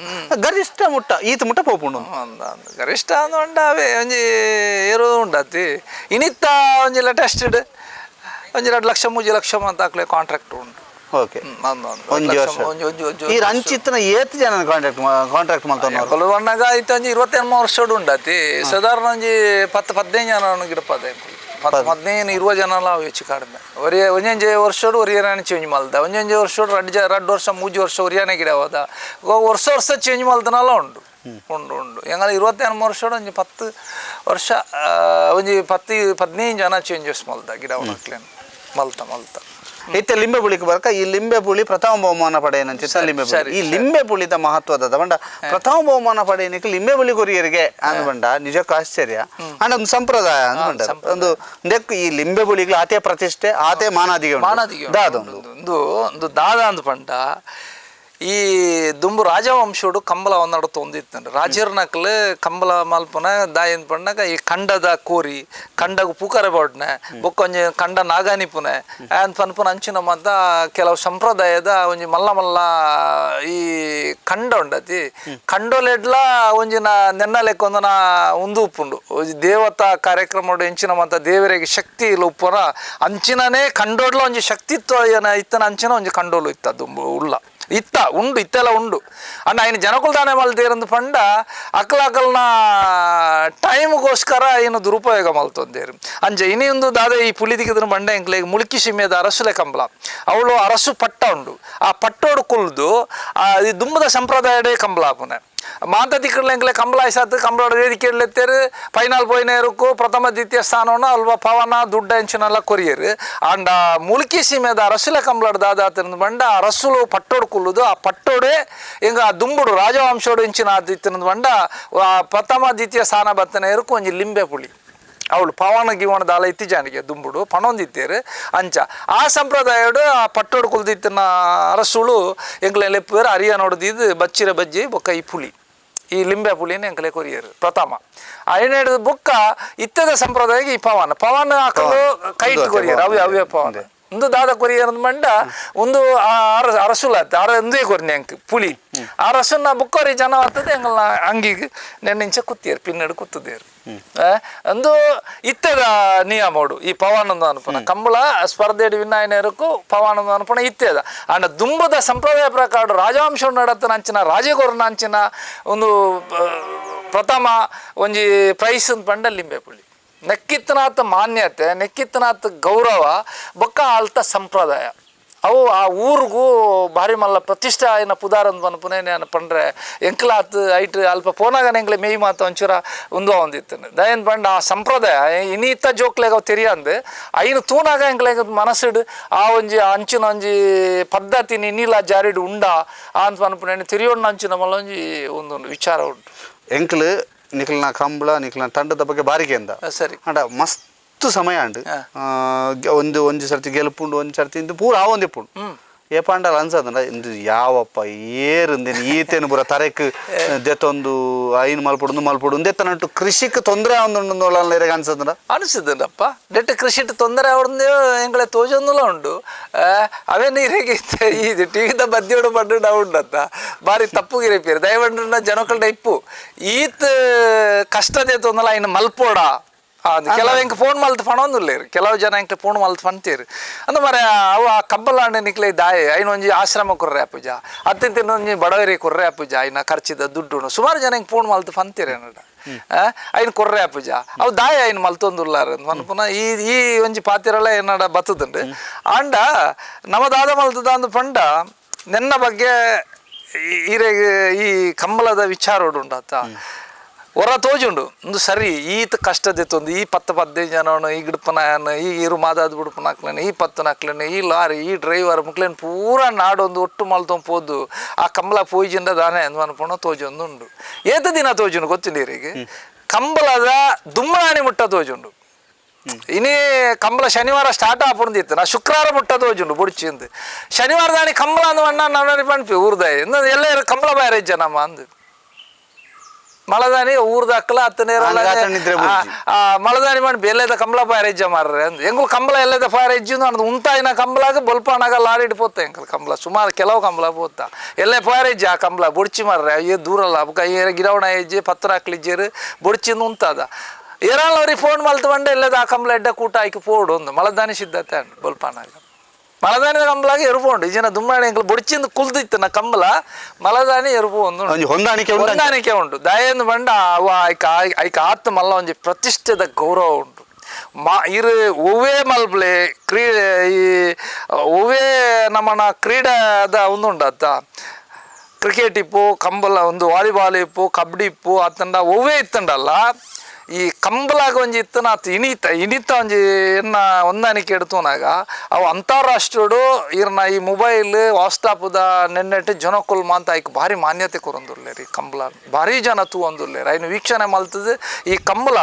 ಗರಿಷ್ಠ ಮುಟ್ಟ ಈತ ಮುಟ್ಟ ಪೋಪುಂಡು ಅಂದ ಗರಿಷ್ಠ ಅಂದ ಉಂಡ ಅವೇ ಒಂಜಿ ಏರೋ ಉಂಡತಿ ಇನಿತ್ತ ಒಂಜಿ ಲೇಟೆಸ್ಟೆಡ್ ಒಂಜಿ 2 ಲಕ್ಷ 3 ಲಕ್ಷ ಅಂತ ಹಾಕ್ಲೆ ಕಾಂಟ್ರಾಕ್ಟ್ ಉಂಟು. ಓಕೆ ಒಂಜಿ ವರ್ಷ ಈ ರಂಚಿತ್ನ ಏತ್ ಜನ ಕಾಂಟ್ರಾಕ್ಟ್ ಕಾಂಟ್ರಾಕ್ಟ್ ಮಲ್ತೊನ್ನವರು ಕೊಲುವಣ್ಣಗ ಐತೆ ಒಂಜಿ 28 ವರ್ಷಡ್ ಉಂಡತಿ ಸಾಧಾರಣ ಒಂಜಿ 10-15 ಜನ ಗಿಡಪದ 10-15 20 ಜನ ಅವು ಹೆಚ್ಚು ಕಡಿಮೆ ಒರಿಯ ಒಂಜೊಂಜಿ ವರ್ಷೋಡು ಒರಿಯನೇ ಚೇಂಜ್ ಮಲ್ದ ಒಂಜೊಂಜಿ ವರ್ಷೋಡು 2 ವರ್ಷ 3 ವರ್ಷ ಒರಿಯನೇ ಗಿಡ ಹೋದ ವರ್ಷ ವರ್ಷ ಚೇಂಜ್ ಮಲ್ದನಲ್ಲ ಉಂಡು ಉಂಡು ಉಂಡು ಎಂಗಲ 28 ವರ್ಷೋಡು ಒಂಜಿ 10 ವರ್ಷ ಒಂಜಿ 10-15 ಜನ ಚೇಂಜಸ್ ಮಲ್ದ ಗಿಡ ಮಕ್ಲೇನು ಮಲ್ತ ಮಲ್ತ. ಇತ್ತೆ ಲಿಂಬೆ ಪುಳಿಗೆ ಬರ್ಕ ಈ ಲಿಂಬೆ ಪುಳಿ ಪ್ರಥಮ ಬಹುಮಾನ ಪಡೆಯನಂಚಿತ್ತ ಲಿಂಬೆ ಪುಳಿ ಈ ಲಿಂಬೆ ಪುಳಿದ ಮಹತ್ವದ ಬಂಡ ಪ್ರಥಮ ಬಹುಮಾನ ಪಡೆಯನಿಗೆ ಲಿಂಬೆ ಪುಳಿ ಕೊರಿಯರಿಗೆ ಅಂದ್ ಬಂಡ ನಿಜಕ್ಕೂ ಆಶ್ಚರ್ಯ ಅಂಡ್ ಒಂದು ಸಂಪ್ರದಾಯ ಅಂದ್ ಬಂಡ ಒಂದು ನೆಕ್ ಈ ಲಿಂಬೆ ಪುಳಿಗೆ ಆತೆ ಪ್ರತಿಷ್ಠೆ ಆತೆ ಮಾನಾದಿಗೆ ಮಾನಾದಿಗೆ ದಾದೊಂದು ಒಂದು ಒಂದು ದಾದ ಅಂದ್ ಪಂಡ ಈ ದುಂಬು ರಾಜವಂಶೋಡು ಕಂಬಳ ಒಂದಡ ತೊಂದಿತ್ತಂಡ ರಾಜರ್ನಕ್ಲು ಕಂಬಳ ಮಲ್ಪನ ದಾಯನ್ ಪಂಡಾಗ ಈ ಕಂಡದ ಕೋರಿ ಕಂಡಗ ಪೂಕರೆ ಬಾಡ್ನೆ ಬೊಕ್ಕ ಒಂಜಿ ಕಂಡ ನಾಗಾನಿಪುನೆ ಆನ್ ಪನ್ಪುನ ಅಂಚಿನ ಮತ್ತ ಕೆಲವು ಸಂಪ್ರದಾಯದ ಒಂಜಿ ಮಲ್ಲ ಮಲ್ಲ ಈ ಕಂಡ ಉಂಡತಿ ಕಂಡೋಲೆಡ್ಲ ಒಂಜಿ ನಾ ನೆನ್ನ ಲೆಕ್ಕೊಂದು ನಾ ಉಂದು ಉಪ್ಪುಂಡು ಒಂಜಿ ದೇವತಾ ಕಾರ್ಯಕ್ರಮ ಎಂಚಿನ ಮತ್ತ ದೇವರಿಗೆ ಶಕ್ತಿ ಇಲ್ಲ ಉಪ್ಪುನ ಅಂಚಿನನೇ ಕಂಡೋಡ್ಲ ಒಂಜಿ ಶಕ್ತಿ ಇತ್ತು ಇತ್ತನ ಅಂಚಿನ ಒಂಜಿ ಕಂಡೋಲು ಇತ್ತ ದುಂಬು ಉಲ್ಲ ಇತ್ತ ಉಂಡು ಇತ್ತೆಲ್ಲ ಉಂಡು ಅಂಡ್ ఆయన ಜನಕುಲ್ ದಾನೆ ಮಲ್ತೇರಂದು ಪಂಡ ಅಕ್ಲ ಅಕಲ್ನ ಟೈಮ್ಗೋಸ್ಕರ ಏನು ದುರುಪಯೋಗ ಮಲ್ತೊಂದೇರು ಅಂಚೆ ಇನಿ ಒಂದು ದಾದ ಈ ಪುಲಿ ದಿಕ್ಕಿದ್ರ ಬಂಡೆ ಎಂಕ್ಲೆ ಮುಳುಕಿ ಸೀಮೆದ ಅರಸುಲೆ ಕಂಬಳ ಅವಳು ಅರಸು ಪಟ್ಟ ಉಂಡು ಆ ಪಟ್ಟೋಡು ಕುಲ್ದು ಆ ಈ ದುಂಬದ ಸಂಪ್ರದಾಯಡೇ ಕಂಬಳ ಆಪುನೆ ಮಾಂತ ದಿಕ್ಕಡ್ಲ ಎಂಕ್ಲೆ ಕಂಬಳ ಆಯ್ಸಾತು ಕಂಬಳ ವೇದಿಕೆಯಲ್ಲಿ ಫೈನಲ್ ಪೋಯಿನೇರುಕು ಪ್ರಥಮ ದ್ವಿತೀಯ ಸ್ಥಾನವನ್ನು ಅಲ್ವ ಪವನ ದುಡ್ಡ ಎಂಚಿನೆಲ್ಲ ಕೊರಿಯರು ಅಂಡ ಮುಲ್ಕಿ ಸೀಮೆದ ಅರಸುಲೆ ಕಂಬಳಡ್ ದಾದಾತಿರಂದು ಬಂಡ ಅರಸುಲು ಪಟ್ಟೋಡು ಕುಲ್ಲುದು ಆ ಪಟ್ಟೋಡೆ ಹಿಂಗ ಆ ದುಂಬುಡು ರಾಜವಂಶೋಡು ಎಂಚಿನ ಆದಿತ್ತಿರಂದು ಬಂಡ ಆ ಪ್ರಥಮ ದ್ವಿತೀಯ ಸ್ಥಾನ ಬತ್ತನೇರುಕು ಒಂಜಿ ಲಿಂಬೆ ಪುಳಿ ಅವಳು ಪವನ ಗಿವಣ ದಾಲ ಇತ್ತೀಚಾನಿಗೆ ದುಂಬುಡು ಪಣೊಂದಿತ್ತೇರು ಅಂಚ ಆ ಸಂಪ್ರದಾಯಡು ಆ ಪಟ್ಟೋಡು ಕುಲ್ದಿತ್ತಿನ ಅರಸುಳು ಎಂಕ್ಲೆ ಲೆಪ್ಪುವೇರು ಅರಿಯ ನೋಡ್ದಿದ್ದು ಬಚ್ಚಿರ ಬಜ್ಜಿ ಬೊಕ್ಕ ಈ ಪುಳಿ ಈ ಲಿಂಬೆ ಪುಳಿನ ಎಂಕ್ಲೆ ಕೊರಿಯರು ಪ್ರಥಮ ಐನೇಡು ಬೊಕ್ಕ ಇತ್ತದ ಸಂಪ್ರದಾಯಕ್ಕೆ ಈ ಪವನ ಪವನ ಹಾಕಲು ಕೈಟ್ ಕೊರಿಯರು ಅವೇ ಅವೇ ಪವನ ಒಂದು ದಾದ ಕೊರಿಯರ್ ಮಂಡ ಒಂದು ಅರಸುಲ ಅರ ಒಂದೇ ಕೊರಿನಿ ಅಂಕ್ ಪುಳಿ ಆ ರಸುನ ಬುಕ್ಕೋರಿ ಜನ ಆಗ್ತದೆ ಎಂಗಲ್ನ ಅಂಗಿಗೆ ನೆನ್ನಿಂಚ ಕುತ್ತಿಯರು ಪಿನ್ನಡು ಕುತ್ತದೇರು ಒಂದು ಇತ್ತದ ನಿಯಮೋಡು ಈ ಪವನೊಂದು ಅನುಪಣ ಕಂಬಳ ಸ್ಪರ್ಧೆ ವಿನಾಯನಕ್ಕೂ ಪವನೊಂದು ಅನುಪಣ ಇತ್ತದ ಅಂಡ ದುಂಬದ ಸಂಪ್ರದಾಯ ಪ್ರಕಾರ ರಾಜವಂಶ ನಡತನ ಅಂಚಿನ ರಾಜಗೋರ್ನ ಅಂಚಿನ ಒಂದು ಪ್ರಥಮ ಒಂಜಿ ಪ್ರೈಸ್ ಅಂತ ಪಂಡ ಲಿಂಬೆ ಪುಳಿ ನೆಕ್ಕಿತ್ತನಾಥ ಮಾನ್ಯತೆ ನೆಕ್ಕಿತ್ತನಾಥ ಗೌರವ ಬೊಕ್ಕ ಆಲ್ತ ಸಂಪ್ರದಾಯ ಅವು ಆ ಊರಿಗೂ ಭಾರಿ ಮಲ್ಲ ಪ್ರತಿಷ್ಠೆ ಆಯ್ನ ಪುದಾರ್ ಅಂದ್ ಪನ್ಪುನೆ ನಾನು ಪಂಡ್ರೆ ಎಂಕ್ಲಾತ್ ಐಟ್ ಅಲ್ಪ ಪೋನಾಗನೆ ಎಂಕ್ಲೆ ಮೇಯ್ ಮಾತು ಒಂಚೂರ ಉಂದು ಒಂದಿತ್ತು ದಯನ್ ಪಂಡ ಆ ಸಂಪ್ರದಾಯ ಇನೀತ ಜೋಕ್ಲೆಗ್ ಅವು ತೆರಿಯಂದು ಐನು ತೂನಾಗ ಎಂಕ್ಲೆಗ್ ಮನಸ್ಸುಡ್ ಆ ಒಂಜಿ ಅಂಚಿನ ಒಂಜಿ ಪದ್ಧತಿ ನೀಲ ಜಾರಿಡ್ ಉಂಡ ಅಂತ ಪನ್ಪುನೆ ತೆರಿಯೋಣ ಅಂಚಿನ ಮಲ್ಲ ಒಂಜಿ ಒಂದೊಂದು ವಿಚಾರ ಉಂಟು. ಎಂಕ್ಲು ನಿಖಲ್ನ ಕಂಬಳ ನಿಖಲ್ನ ತಂಡದ ಬಗ್ಗೆ ಬಾರಿಕೆಂದ ಸರಿ ಅಂಡ ಮಸ್ತ್ ಸಮಯ ಅಂಡು ಒಂದು ಒಂಜಿ ಸರ್ತಿ ಗೆಲುಪುಂಡು ಒಂಜಿ ಸರ್ತಿ ಇಂದು ಪೂರ ಆ ಒಂದಿಪ್ಪುಂಡು ಏಪಾಂಡಲ ಅನ್ಸದಂಡ ಇಂದು ಯಾವಪ್ಪ ಏರಿಂದೇನು ಈತೇನು ಪೂರ ತರೆಕ್ ದೆತ್ತೊಂದು ಐನು ಮಲ್ಪೊಡು ಮಲ್ಪೊಡು ಒಂದೆತ್ತನಂಟು ಕೃಷಿಕ್ ತೊಂದರೆ ಒಂದು ಅನ್ಸದಂಡ ಅನಿಸಿದನಪ್ಪ ನೆಟ್ ಕೃಷಿಟ್ ತೊಂದರೆ ಅವ್ರದ್ದು ಎಂಗಳೇ ತೋಜೊಂದುಲ ಉಂಡು. ಅವೇ ನೀರಿಗೆ ಈ ಟಿವಿದ ಬದ್ಯೋಡು ಪಡ್ಡು ನಾವು ಉಂಡತ್ತ ಬಾರಿ ತಪ್ಪುಗಿರಿಪೀರು ದಯವಂಡ್ರನ್ನ ಜನಕಲ್ಡ ಇಪ್ಪು ಈತ್ ಕಷ್ಟದೇ ತೊಂದಲ ಇನ್ನು ಮಲ್ಪೋಡ ಕೆಲವು ಎಂಕ್ ಫೋನ್ ಮಲ್ತ್ ಪಣೊಂದುಲ್ಲೇರು ಕೆಲವು ಜನ ಎಂಕ್ ಫೋನ್ ಮಲ್ತ್ ಪಣ್ತೀರು ಅಂದ ಮರೆ ಅವು ಆ ಕಬ್ಬಲಾಂಡ ನಿಕ್ಲೆ ದಾಯೆ ಐನ ಒಂಜಿ ಆಶ್ರಮ ಕುರ್ರೆ ಪೂಜಾ ಅತ್ಯಂತ ಒಂಜಿ ಬಡವರಿ ಕುರ್ರೆ ಪೂಜಾ ಐನ ಖರ್ಚಿದ ದುಡ್ಡುನು ಸುಮಾರು ಜನ ಎಂಕ್ ಫೋನ್ ಮಲ್ತ್ ಪಂತೀರು ಏನಡ ಐನ್ ಕೊರ್ರೆ ಪೂಜಾ ಅವು ದಾಯ ಐನ್ ಮಲ್ತೊಂದುಲ್ಲಾರ ಪನ್ಪುನ ಈ ಈ ಒಂಜಿ ಪಾತಿರಲ ಏನಡ ಬತ್ತದುಂಡು. ಆಂಡ ನಮ್ಮ ದಾದ ಮಲ್ತದ ಅಂದ್ ಪಂಡ ನೆನ್ನ ಬಗ್ಗೆ ಈರೆಗ್ ಈ ಕಂಬಳದ ವಿಚಾರ ಉಂಡಾತ ಹೊರ ತೋಜುಂಡು ಒಂದು ಸರಿ ಈತ ಕಷ್ಟದಿತ್ತೊಂದು ಈ 10-15 ಜನನು ಈ ಗಿಡಪನ ಈ ಇರು ಮಾದಾದ ಬಿಡುಪನ ಹಾಕ್ಲೇನೆ ಈ ಪತ್ತನ ಹಾಕ್ಲೇನೆ ಈ ಲಾರಿ ಈ ಡ್ರೈವರ್ ಮುಕ್ಲೇನು ಪೂರ ನಾಡೊಂದು ಒಟ್ಟು ಮಲ್ತೊಂದು ಪೋದು ಆ ಕಂಬಳ ಪೂಜಿಂದ ದಾನೆ ಅಂದ್ ಅನ್ಪುಣ ತೋಜೊಂದು ಉಂಡು. ಏತ ದಿನ ತೋಜುಂಡು ಗೊತ್ತಿಲ್ಲ ಈರಿಗೆ ಕಂಬಳದ ದುಮ್ಮನಾಣಿ ಮುಟ್ಟ ತೋಜುಂಡು. ಇನಿ ಕಂಬಳ ಶನಿವಾರ ಸ್ಟಾರ್ಟ್ ಆಪುಂದಿತ್ತು ನಾ ಶುಕ್ರವಾರ ಮುಟ್ಟ ತೋಜುಂಡು ಬುಡ್ಚಿಂದು ಶನಿವಾರ ದಾನಿ ಕಂಬಳ ಅಂದ್ ಅಣ್ಣ ನಾನು ಪನ್ಪಿ ಊರ್ದಾಯ ಎಲ್ಲ ಕಂಬಳ ಬಾರೆ ನಮ್ಮ ಅಂದು ಮಳದಾನಿ ಊರ್ದ ಅಕ್ಕಲ ಹತ್ತು ಮಳದಾನಿ ಮಾಡಿ ಎಲ್ಲದ ಕಂಬಳ ಪಾಯರೆಜ್ಜ ಮಾರ್ರೆ ಅಂದ್ ಎಂಗುಲ್ ಕಂಬಳ ಎಲ್ಲದ ಪಾಯರೆಜ್ಜು ಅನ್ನೋದು ಉಂತಾಯಿನ ಕಂಬಳಾಗ ಬೊಲ್ಪನಾಗ ಲಾರಿ ಪೋತ ಎಂಕಲ್ ಕಂಬಳ ಸುಮಾರು ಕೆಲವು ಕಂಬಳ ಪೋತ ಎಲ್ಲೇ ಪಾಯರೆಜ್ಜ ಆ ಕಂಬಳ ಬುಡ್ಚಿ ಮಾರ್ರೆ ಅಯ್ಯೋ ದೂರಲ್ಲ ಅಬ್ಕ ಗಿಡವಣ ಹೆಜ್ಜೆ ಪತ್ರ ಹಾಕ್ಲಿಜ್ಜೇರು ಬುಡ್ಚಿಂದು ಉಂತಾದ ಏರಾಳ ಅವ್ರಿಗೆ ಫೋನ್ ಮಲ್ತು ಬಂಡೆ ಎಲ್ಲದ ಆ ಕಂಬಳ ಎಡ್ಡ ಕೂಟ ಆಯ್ಕೆ ಪೋಡು ಒಂದು ಮಳದಾನಿ ಸಿದ್ಧತೆ ಅಂಡ್ ಬೊಲ್ಪನಾಗ ಮಲದಾನಿದ ಕಂಬಲಾಗ ಎರುಪು ಈ ಜನ ದುಮ್ಮಾಣಿ ಎಂಕಲ್ ಬೊಡ್ಚಿಂದ ಕುಲ್ದಿತ್ತು ನಾ ಕಂಬಲ ಮಲದಾನಿ ಎರುಪು ಒಂದು ಹೊಂದಾಣಿಕೆ ಉಂಟು. ಹೊಂದಾಣಿಕೆ ಉಂಟು. ದಯೆಂದು ಬಂಡ ಅವ ಐಕ ಐಕ ಆತ್ಮ ಮಲ್ಲ ಒಂಜಿ ಪ್ರತಿಷ್ಠೆದ ಗೌರವ ಉಂಟು. ಮಾ ಇರು ಒವ್ವೇ ಮಲ್ಪ್ಲೆ ಕ್ರೀಡೆ ಈ ಒವ್ವೇ ನಮ್ಮನ ಕ್ರೀಡಾದ ಒಂದು ಉಂಡತ್ತ ಕ್ರಿಕೆಟ್ ಇಪ್ಪು ಕಂಬಲ ಒಂದು ವಾಲಿಬಾಲ್ ಇಪ್ಪು ಕಬಡ್ಡಿ ಇಪ್ಪು ಅತ್ತಂಡ ಒವ್ವೇ ಇತ್ತಂಡಲ್ಲ ಈ ಕಂಬಲಾಗ ಒಂಜಿ ಇತ್ತನ ಆತು ಇನಿತ ಇನಿತ ಒಂಜಿ ಎನ್ನ ಹೊಂದಾಣಿಕೆ ಎಡ್ತುನಾಗ ಅವು ಅಂತಾರಾಷ್ಟ್ರೀಯಡು ಇರ್ನ ಈ ಮೊಬೈಲ್ ವಾಟ್ಸಾಪ್ದ ನೆನ್ನೆಟ್ಟು ಜನಕ್ಕುಲ್ ಮಾಂತ ಐಕ್ ಭಾರಿ ಮಾನ್ಯತೆ ಕೊರೊಂದುಲ್ಲೇರಿ ಈ ಕಂಬಳ ಭಾರಿ ಜನ ತೂವೊಂದುಲ್ಲೇರಿ ಐನು ವೀಕ್ಷಣೆ ಮಲ್ತದ ಈ ಕಂಬಳ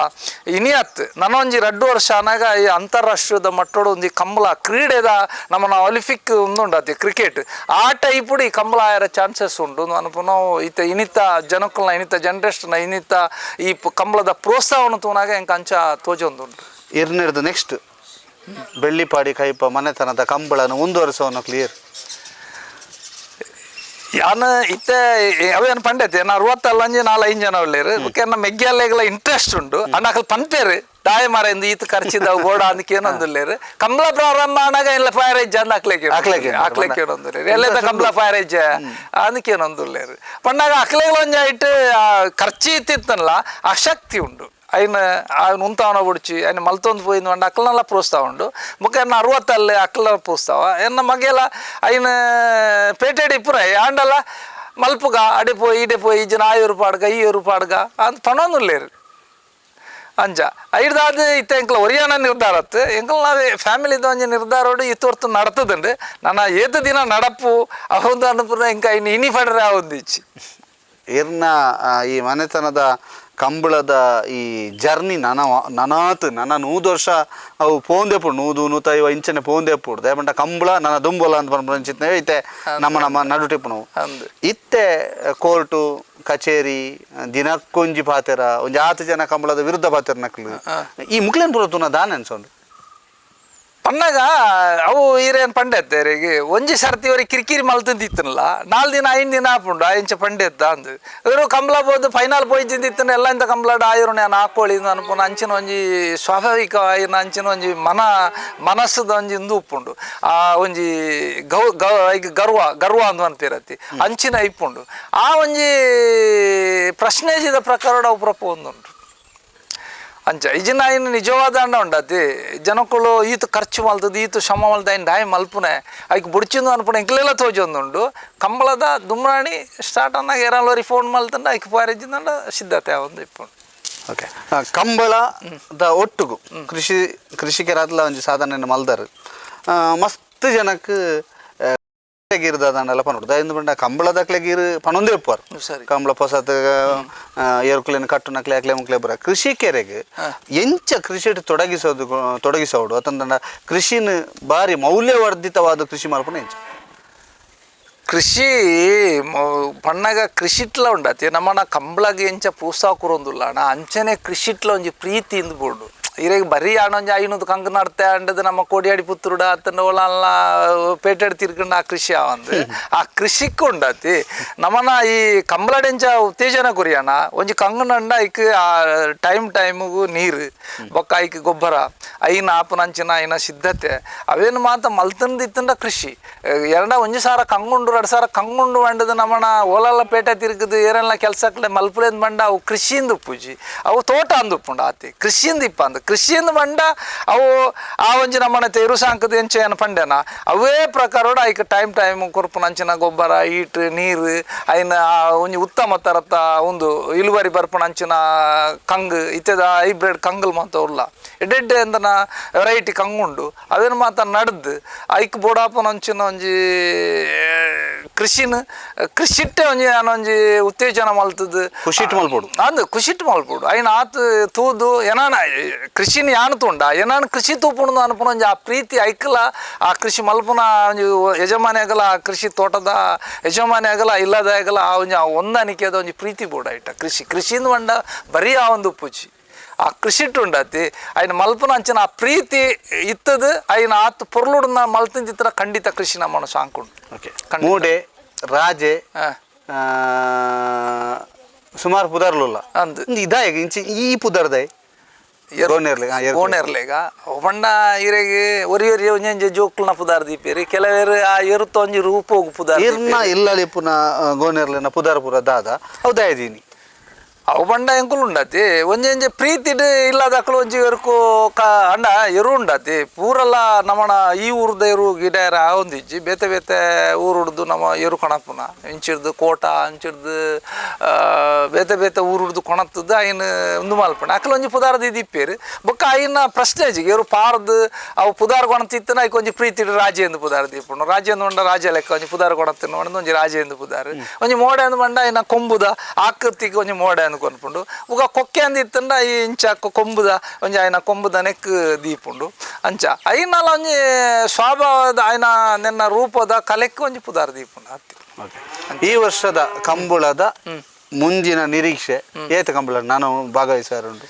ಇನಿಯತ್ ನನೊಂಜಿ 2 ವರ್ಷ ಅನಾಗ ಈ ಅಂತಾರಾಷ್ಟ್ರೀಯದ ಮಟ್ಟೋಡು ಒಂಜಿ ಕಂಬಳ ಕ್ರೀಡೆದ ನಮ್ಮನ ಒಲಿಂಪಿಕ್ ಉಂದುಂಡಾತಿ ಕ್ರಿಕೆಟ್ ಆ ಟೈಪುಡು ಈ ಕಂಬಳ ಆಯರ ಚಾನ್ಸಸ್ ಉಂಟು ಅನ್ಪುನ ಇತ್ತ ಇನಿತ ಜನಕ್ಕುಲ್ನ ಇನಿತ ಜನ್ರೇಷನ್ ಇನಿತ ಈ ಕಂಬಳದ ಪ್ರೋತ್ಸಾಹ ತೂನಾಗ ಎಂಕ್ ಅಂಚ ತೋಜೊಂದುಂಟು. ಇರ್ನಿರ್ದು ನೆಕ್ಸ್ಟ್ ಬೆಳ್ಳಿಪಾಡಿ ಕೈಪ ಮನೆತನದ ಕಂಬಳನ ಮುಂದುವರಿಸೋನು ಕ್ಲಿಯರ್ ಯಾನ್ ಇತ್ತೆ ಅವೇನು ಪಂಡೈತೆ ನಾ 65 4-5 ಜನ ಒಳ್ಳೇರು ಬೊಕ್ಕ ಎನ್ನ ಮೆಗ್ಗಿಯಲ್ಲೆಗ್ಲ ಇಂಟ್ರೆಸ್ಟ್ ಉಂಡು ಅಂಡ ಅಕಲ್ ಪನ್ಪೇರು ದಾಯ ಮಾರ ಇಂದು ಈತ ಖರ್ಚಿದ ಬೋಡ ಅಂದಕ್ಕೆ ಏನೊಂದುಲ್ಲೇರು ಕಂಬಳ ಪ್ರಾರಂಭ ಆನಾಗ ಎಲ್ಲ ಫೈರ್ ಎಜ್ಜ ಅಂದ್ ಅಕ್ಲೆಗೆ ಅಕ್ಲೆಗೆ ಅಕ್ಲೆಗೆ ಏನೊಂದುಲ್ಲೇರು ಎಲ್ಲದ ಕಂಬಳ ಫೈರ್ ಎಜ್ಜ ಅಂದಕ್ಕೆ ಏನೊಂದುಲ್ಲೇರು ಪಂಡಾಗ ಅಕ್ಲೆಗ್ಲ ಒಂಜಿ ಐಟ್ ಖರ್ಚಿ ಇತ್ತಿತ್ತಲ್ಲ ಆ ಶಕ್ತಿ ಉಂಡು ಐನ ఆయన ಉಂತಾವನ ಬುಡ್ಚಿ ಐನ ಮಲ್ತೊಂದು ಪೋಯಿಂದು ಪಂಡ ಅಕ್ಲನೆಲ್ಲ ಪ್ರೋತ್ಸಾಹ ಉಂಡು ಬೊಕ್ಕ ಎನ್ನ 60 ಅಕ್ಲ ಪ್ರೋತ್ಸಾಹ ಎನ್ನ ಮಗೆಲ ಐನ ಪೇಟೆಡ್ ಇಪ್ಪುರ ಆಂಡಲ ಮಲ್ಪುಗ ಅಡೆ ಪೋಯಿ ಇಡೆ ಪೋಯಿ ಜನ ಆಯೂರು ಪಾಡ್ಗ ಈ ಊರು ಪಾಡ್ಗ ಅಂತ ಪಣೊಂದುಲ್ಲೇರು ಅಂಚ ಐಡ್ದಾದ್ ಇತ್ತೆ ಎಂಕ್ಲ ಒರಿಯಾನ ನಿರ್ಧಾರ ಅತ್ತು ಎಂಕ್ಲ ನಾವೇ ಫ್ಯಾಮಿಲಿದ ಒಂಜಿ ನಿರ್ಧಾರೋಡು ಇತ್ತೊರ್ತು ನಡತದುಂಡು ನನ್ನ ಏತ್ ದಿನ ನಡಪು ಅವೊಂದು ಅನುಪುರ ಎಂಕ ಇನ್ನು ಇನಿ ಪಡ್ರೆ ಆವೊಂದಿಚ್ಚಿ. ಇರ್ನ ಈ ಮನೆತನದ ಕಂಬಳದ ಈ ಜರ್ನಿ ನನ ನನಾತ್ ನನ್ನ 100 ವರ್ಷ ಅವು ಪೋಂದೆಪುಡು 100 150 ಇಂಚನೆ ಪೋಂದೆಪುಡು ದಯಪಂಡ ಕಂಬಳ ನನ್ನ ದುಂಬೊಲ ಅಂತ ಪನ್ಪುನ ಇತ್ತೆ ನಮ್ಮ ನಮ್ಮ ನಡುಟಿಪ್ಪು ನಾವು ಅಂದ್. ಇತ್ತೆ ಕೋರ್ಟು ಕಚೇರಿ ದಿನಕ್ಕೊಂಜಿ ಪಾತೆರ ಒಂಜಿ ಆತು ಜನ ಕಂಬಳದ ವಿರುದ್ಧ ಪಾತೆರ ನಕ್ಲು ಈ ಮುಕ್ಲೇನ್ ಪುರತುನ ದಾನ ಅನ್ಸೊಂಡು ಪನ್ನಗ ಅವು ಈರೇನು ಪಂಡೆತ್ತೇರಿಗೆ ಒಂಜಿ ಸರ್ತಿ ಅವ್ರಿಗೆ ಕಿರಿಕಿರಿ ಮಲ್ತಂದಿತ್ತನಲ್ಲ 4 ದಿನ 5 ದಿನ ಆಪುಂಡು ಆ ಇಂಚ ಪಂಡೆತ್ತ ಅಂದು ಇವರು ಕಂಬಳ ಬೋದು ಫೈನಲ್ ಪೋಯ್ತಿಂದಿತ್ತನ ಎಲ್ಲ ಇಂತ ಕಂಬಳಾಡ ಆಯಿರು ನಾನು ಹಾಕೊಳ್ಳಿ ಅನ್ಪುನ ಅಂಚಿನ ಒಂಜಿ ಸ್ವಾಭಾವಿಕ ಆಯಿನ ಅಂಚಿನ ಒಂಜಿ ಮನಸ್ಸುದ ಒಂಜಿ ಇಂದು ಉಪ್ಪುಂಡು ಆ ಒಂಜಿ ಗೌ ಗೌ ಈಗ ಗರ್ವ ಗರ್ವ ಅಂದು ಅನ್ಪಿರತ್ತಿ ಅಂಚಿನ ಇಪ್ಪುಂಡು ಆ ಒಂಜಿ ಪ್ರಶ್ನೆಜಿದ ಪ್ರಕಾರ ಅವು ಪ್ರಪು ಒಂದುಂಟು. ಅಂಚ ಇಜಿನ ಐನ್ ನಿಜವಾದ ಅಂಡ ಉಂಡತಿ ಜನಕ್ಕಳು ಈತ ಖರ್ಚು ಮಲ್ತದ ಈತ ಶ್ರಮ ಮಲ್ತ ಐನ್ ದಾಯಿ ಮಲ್ಪುನೆ ಐಕ್ ಬುಡ್ಚಿಂದು ಅನ್ಪುನೆ ಎಂಕ್ಲೆಲ್ಲ ತೋಜೊಂದುಂಡು. ಕಂಬಳದ ದುಮ್ರಾಣಿ ಸ್ಟಾರ್ಟ್ ಅನ್ನಾಗ ಏರಾಲ್ವರಿ ಫೋನ್ ಮಲ್ತಂಡ ಐಕ್ ಪಾರಿಜಿಂದಂಡ ಸಿದ್ಧತೆ ಆವೊಂದು ಇಪ್ಪುಂಡು. ಓಕೆ, ಕಂಬಳದ ಒಟ್ಟುಗು ಕೃಷಿಕರಾದ್ಲ ಒಂಜಿ ಸಾಧನೆಯನ್ನು ಮಲ್ದಾರು. ಮಸ್ತ್ ಜನಕ್ಕೆ ಗೀರ್ದಾದಂಡಲ ಪನೊಡು ದಾಯಿಂದ ಪಂಡ ಕಂಬಳದಕ್ಲೆ ಗೀರು ಪನೊಂದೇ ಇಪ್ಪುವಾರ್. ಸರಿ. ಕಂಬಳ ಪೊಸತ್ ಏರುಕ್ಲೆನ್ ಕಟ್ಟುನಕ್ಲೆ ಅಕ್ಲೆ ಮುಕ್ಲೆ ಬರ ಕೃಷಿಕೆರೆಗ್ ಎಂಚ ಕೃಷಿಟ್ ತೊಡಗಿಸೋದು ತೊಡಗಿಸೋಡು ಅತಂದಂಡ ಕೃಷಿನ ಬಾರಿ ಮೌಲ್ಯವರ್ಧಿತವಾದ ಕೃಷಿ ಮಲ್ಪುನ ಎಂಚ? ಕೃಷಿ ಪಣ್ಣಗ ಕೃಷಿಟ್ಲ ಉಂಡತಿ ನಮ್ಮನ ಕಂಬಳಗ್ ಎಂಚ ಪ್ರೋತ್ಸಾಹ ಕೊರೊಂದುಲ್ಲ ಅಣ್ಣ ಅಂಚನೆ ಕೃಷಿಟ್ಲ ಒಂಜಿ ಪ್ರೀತಿ ಇಂದು ಬೋಡು. ಇರೆಗ್ ಬರೀ ಆಣೊಂಜಿ ಐನೂದು ಕಂಗ್ ನಡ್ತೆ ಅಂಡದು ನಮ್ಮ ಕೋಡಿಯಾಡಿ ಪುತ್ತೂರುಡ ಅತ್ತಂಡ ಓಲಲ್ಲ ಪೇಟೆಡ್ ತಿರ್ಗಂಡ ಆ ಕೃಷಿ ಆವಂದು ಆ ಕೃಷಿಕ್ ಉಂಡತಿ ನಮ್ಮನ ಈ ಕಂಬಳಡೆಂಚ ಉತ್ತೇಜನ ಕೊರಿಯಣ ಒಂಜಿ ಕಂಗ್ ನಂಡ ಐಕ್ ಆ ಟೈಮ್ ಟೈಮುಗು ನೀರು ಬೊಕ್ಕ ಐಕ್ ಗೊಬ್ಬರ ಐನ ಆಪುನಂಚಿನ ಐನ ಸಿದ್ಧತೆ ಅವೇನು ಮಾತ ಮಲ್ತಂದಿತ್ತಂಡ ಕೃಷಿ. ಎರಡ ಒಂಜಿ ಸಾರ ಕಂಗುಂಡು ಎರಡು ಸಾರ ಕಂಗುಂಡು ಬಂಡದು ನಮ್ಮನ ಓಲಲ್ಲ ಪೇಟೆ ತಿರುಗುದು ಏರೆಲ್ಲ ಕೆಲಸಕ್ಲೆ ಮಲ್ಪುಲೇಂದ್ ಬಂಡ ಅವು ಕೃಷಿಯಿಂದ ಉಪ್ಪುಜಿ ಅವು ತೋಟ ಅಂದು ಉಪ್ಪುಂಡು ಆತಿ ಕೃಷಿಯಿಂದ ಇಪ್ಪ ಅಂದು ಕೃಷಿಯಿಂದ ಬಂಡ ಅವು ಆ ಒಂಜಿ ನಮ್ಮನ ತೆರು ಸಾಂಕದ ಎಂಚ ಏನು ಪಂಡೆನ ಅವೇ ಪ್ರಕಾರೋಡ ಐಕ್ ಟೈಮ್ ಟೈಮ್ ಕೊರ್ಪುನಂಚಿನ ಗೊಬ್ಬರ ಈಟ್ ನೀರು ಐನ ಆ ಒಂಜಿ ಉತ್ತಮ ತರತ ಒಂದು ಇಳುವರಿ ಬರ್ಪುನಂಚಿನ ಕಂಗ್ ಇತ್ತೆದ ಹೈಬ್ರಿಡ್ ಕಂಗಲ್ ಮಾತ ಉಲ್ಲ ಎಡ್ಡೆಡ್ಡೆ ಅಂದನ ವೆರೈಟಿ ಕಂಗುಂಡು ಅವೇನು ಮಾತ ನಡ್ದು ಐಕ್ ಬೋಡಾಪುನಂಚಿನ ಒಂಜಿ ಕೃಷಿನ ಕೃಷಿಟ್ಟೆ ಒಂಜಿ ಒಂಜಿ ಉತ್ತೇಜನ ಮಲ್ತದು ಖುಷಿಟ್ ಮಲ್ಪೊಡು. ಅಂದು ಖುಷಿಟ್ ಮಲ್ಪೊಡು ಐನ ಆತ್ ತೂದು ಏನಾನ ಕೃಷಿನ ಯಾನ್ ತೂಂಡ ಏನಾನ ಕೃಷಿ ತೂಪುಂಡು ಅನ್ಪುನ ಒಂಜಿ ಆ ಪ್ರೀತಿ ಐಕ್ಲ ಆ ಕೃಷಿ ಮಲ್ಪುನ ಒಂಜಿ ಯಜಮಾನಿ ಆಗಲ ಆ ಕೃಷಿ ತೋಟದ ಯಜಮಾನಿ ಆಗಲ ಇಲ್ಲದ ಆಗಲ ಆ ಒಂಜಿ ಆ ಹೊಂದಾಣಿಕೆದ ಒಂಜಿ ಪ್ರೀತಿ ಬೋಡ ಐಟ ಕೃಷಿ ಕೃಷಿಯಿಂದ ಬಂಡ ಬರೀ ಆ ಒಂದು ಪೂಜಿ ಆ ಕೃಷಿಟ್ ಉಂಡತಿ ಐನ ಮಲ್ಪುನ ಅಂಚಿನ ಆ ಪ್ರೀತಿ ಇತ್ತದು ಐನ ಆತ್ ಪೊರ್ಲುಡುನ ಮಲ್ತಿಂದಿತ್ರ ಖಂಡಿತ ಕೃಷಿ ನಮ್ಮನ್ನು ಸಾಂಕುಂಡು. ಓಕೆ, ಖಂಡಿತ. ಮೂಡೆ ರಾಜೆ ಸುಮಾರು ಪುದರ್ಲುಲ್ಲ ಅಂದ್. ಇದಾಯ ಇಂಚಿ ಈ ಪುದರ್ದಾಯ್ ಗೋನೇರ್ಲೆ ಗೋಣೆರ್ಲೆಗ ಪಂಡ ಇರೆಗ್ ಒರಿ ಒರಿ ಒಂಜೊಂಜಿ ಜೋಕುಲ್ನ ಪುದಾರ್ ದೀಪೇರಿ ಕೆಲವೇರು ಆ ಎರುತ ಒಂಜಿ ರೂಪೋಗು ಪುದಾರ್ ಇರ್ನ ಇಲ್ಲಲಿ ಪುನ ಗೋನೇರ್ಲೆನ ಪುದರ್ ಪುರ ದಾದ ಅವು ದಾಯದೀನಿ ಅವು ಪಂಡ ಎಂಕುಲು ಉಂಡತಿ ಒಂಜೊಂಜಿ ಪ್ರೀತಿಡ್ ಇಲ್ಲದಕ್ಕಲು ಒಂಜಿ ಎರುಕು ಕ ಅಂಡ ಎರು ಉಂಡತಿ ಪೂರೆಲ್ಲ ನಮ್ಮನ ಈ ಊರ್ದ ಎರು ಗಿಡ ಎರ ಒಂದಿಜ್ಜಿ ಬೇತೆ ಬೇತೆ ಊರುಡ್ದು ನಮ್ಮ ಎರು ಕಣಪುನ ಇಂಚಿಡ್ದು ಕೋಟ ಇಂಚಿಡ್ದು ಬೇತೆ ಬೇತೆ ಊರುಡ್ದು ಕೊಣತ್ತದ್ದು ಐನ್ ಉಂದು ಮಲ್ಪಣ ಅಕಲ ಒಂಜಿ ಪುದಾರ್ದ ಇದಿಪ್ಪೇರು ಬೊಕ್ಕ ಐನ ಪ್ರಶ್ನೆ ಎರು ಪಾರ್ದು ಅವು ಪುದಾರ್ ಕೊಣತಿತ್ತನ ಐಕ್ ಒಂಜಿ ಪ್ರೀತಿಡ್ ರಾಜೆ ಎಂದು ಪುದಾರ್ ದೀಪುಂಡು ರಾಜೆ ಎಂದು ಪಂಡ ರಾಜ ಲೆಕ್ಕ ಒಂಜಿ ಪುದಾರ್ ಕೊಣತಿನ ಒಂಜಿ ರಾಜೆ ಎಂದು ಪುದಾರ್ ಒಂಜಿ ಮೋಡೆ ಅಂದ್ ಪಂಡ ಐನ ಕೊಂಬುದ ಆಕೃತಿಗೆ ಒಂಜಿ ಮೋಡೆ ಅಂದ್ ಕೊನ್ಪುಂಡು ಬೊಕ ಕೊಕ್ಕೆ ಅಂದ್ ಇತ್ತಂಡ ಈ ಇಂಚ ಕೊಂಬುದ ಒಂಜಿ ಐನ ಕೊಂಬುದ ನೆಕ್ ದೀಪುಂಡು ಅಂಚ ಐನಲ ಒಂಜಿ ಸ್ವಭಾವದ ಐನ ನಿನ್ನ ರೂಪದ ಕಲೆಕ್ ಒಂಜಿ ಪುದಾರ್ ದೀಪುಂಡು ಅತ್ತಿ. ಈ ವರ್ಷದ ಕಂಬಳದ ಮುಂದಿನ ನಿರೀಕ್ಷೆ ಏತ ಕಂಬಳ ನಾನು ಭಾಗವಹಿಸಾರುಂಟು?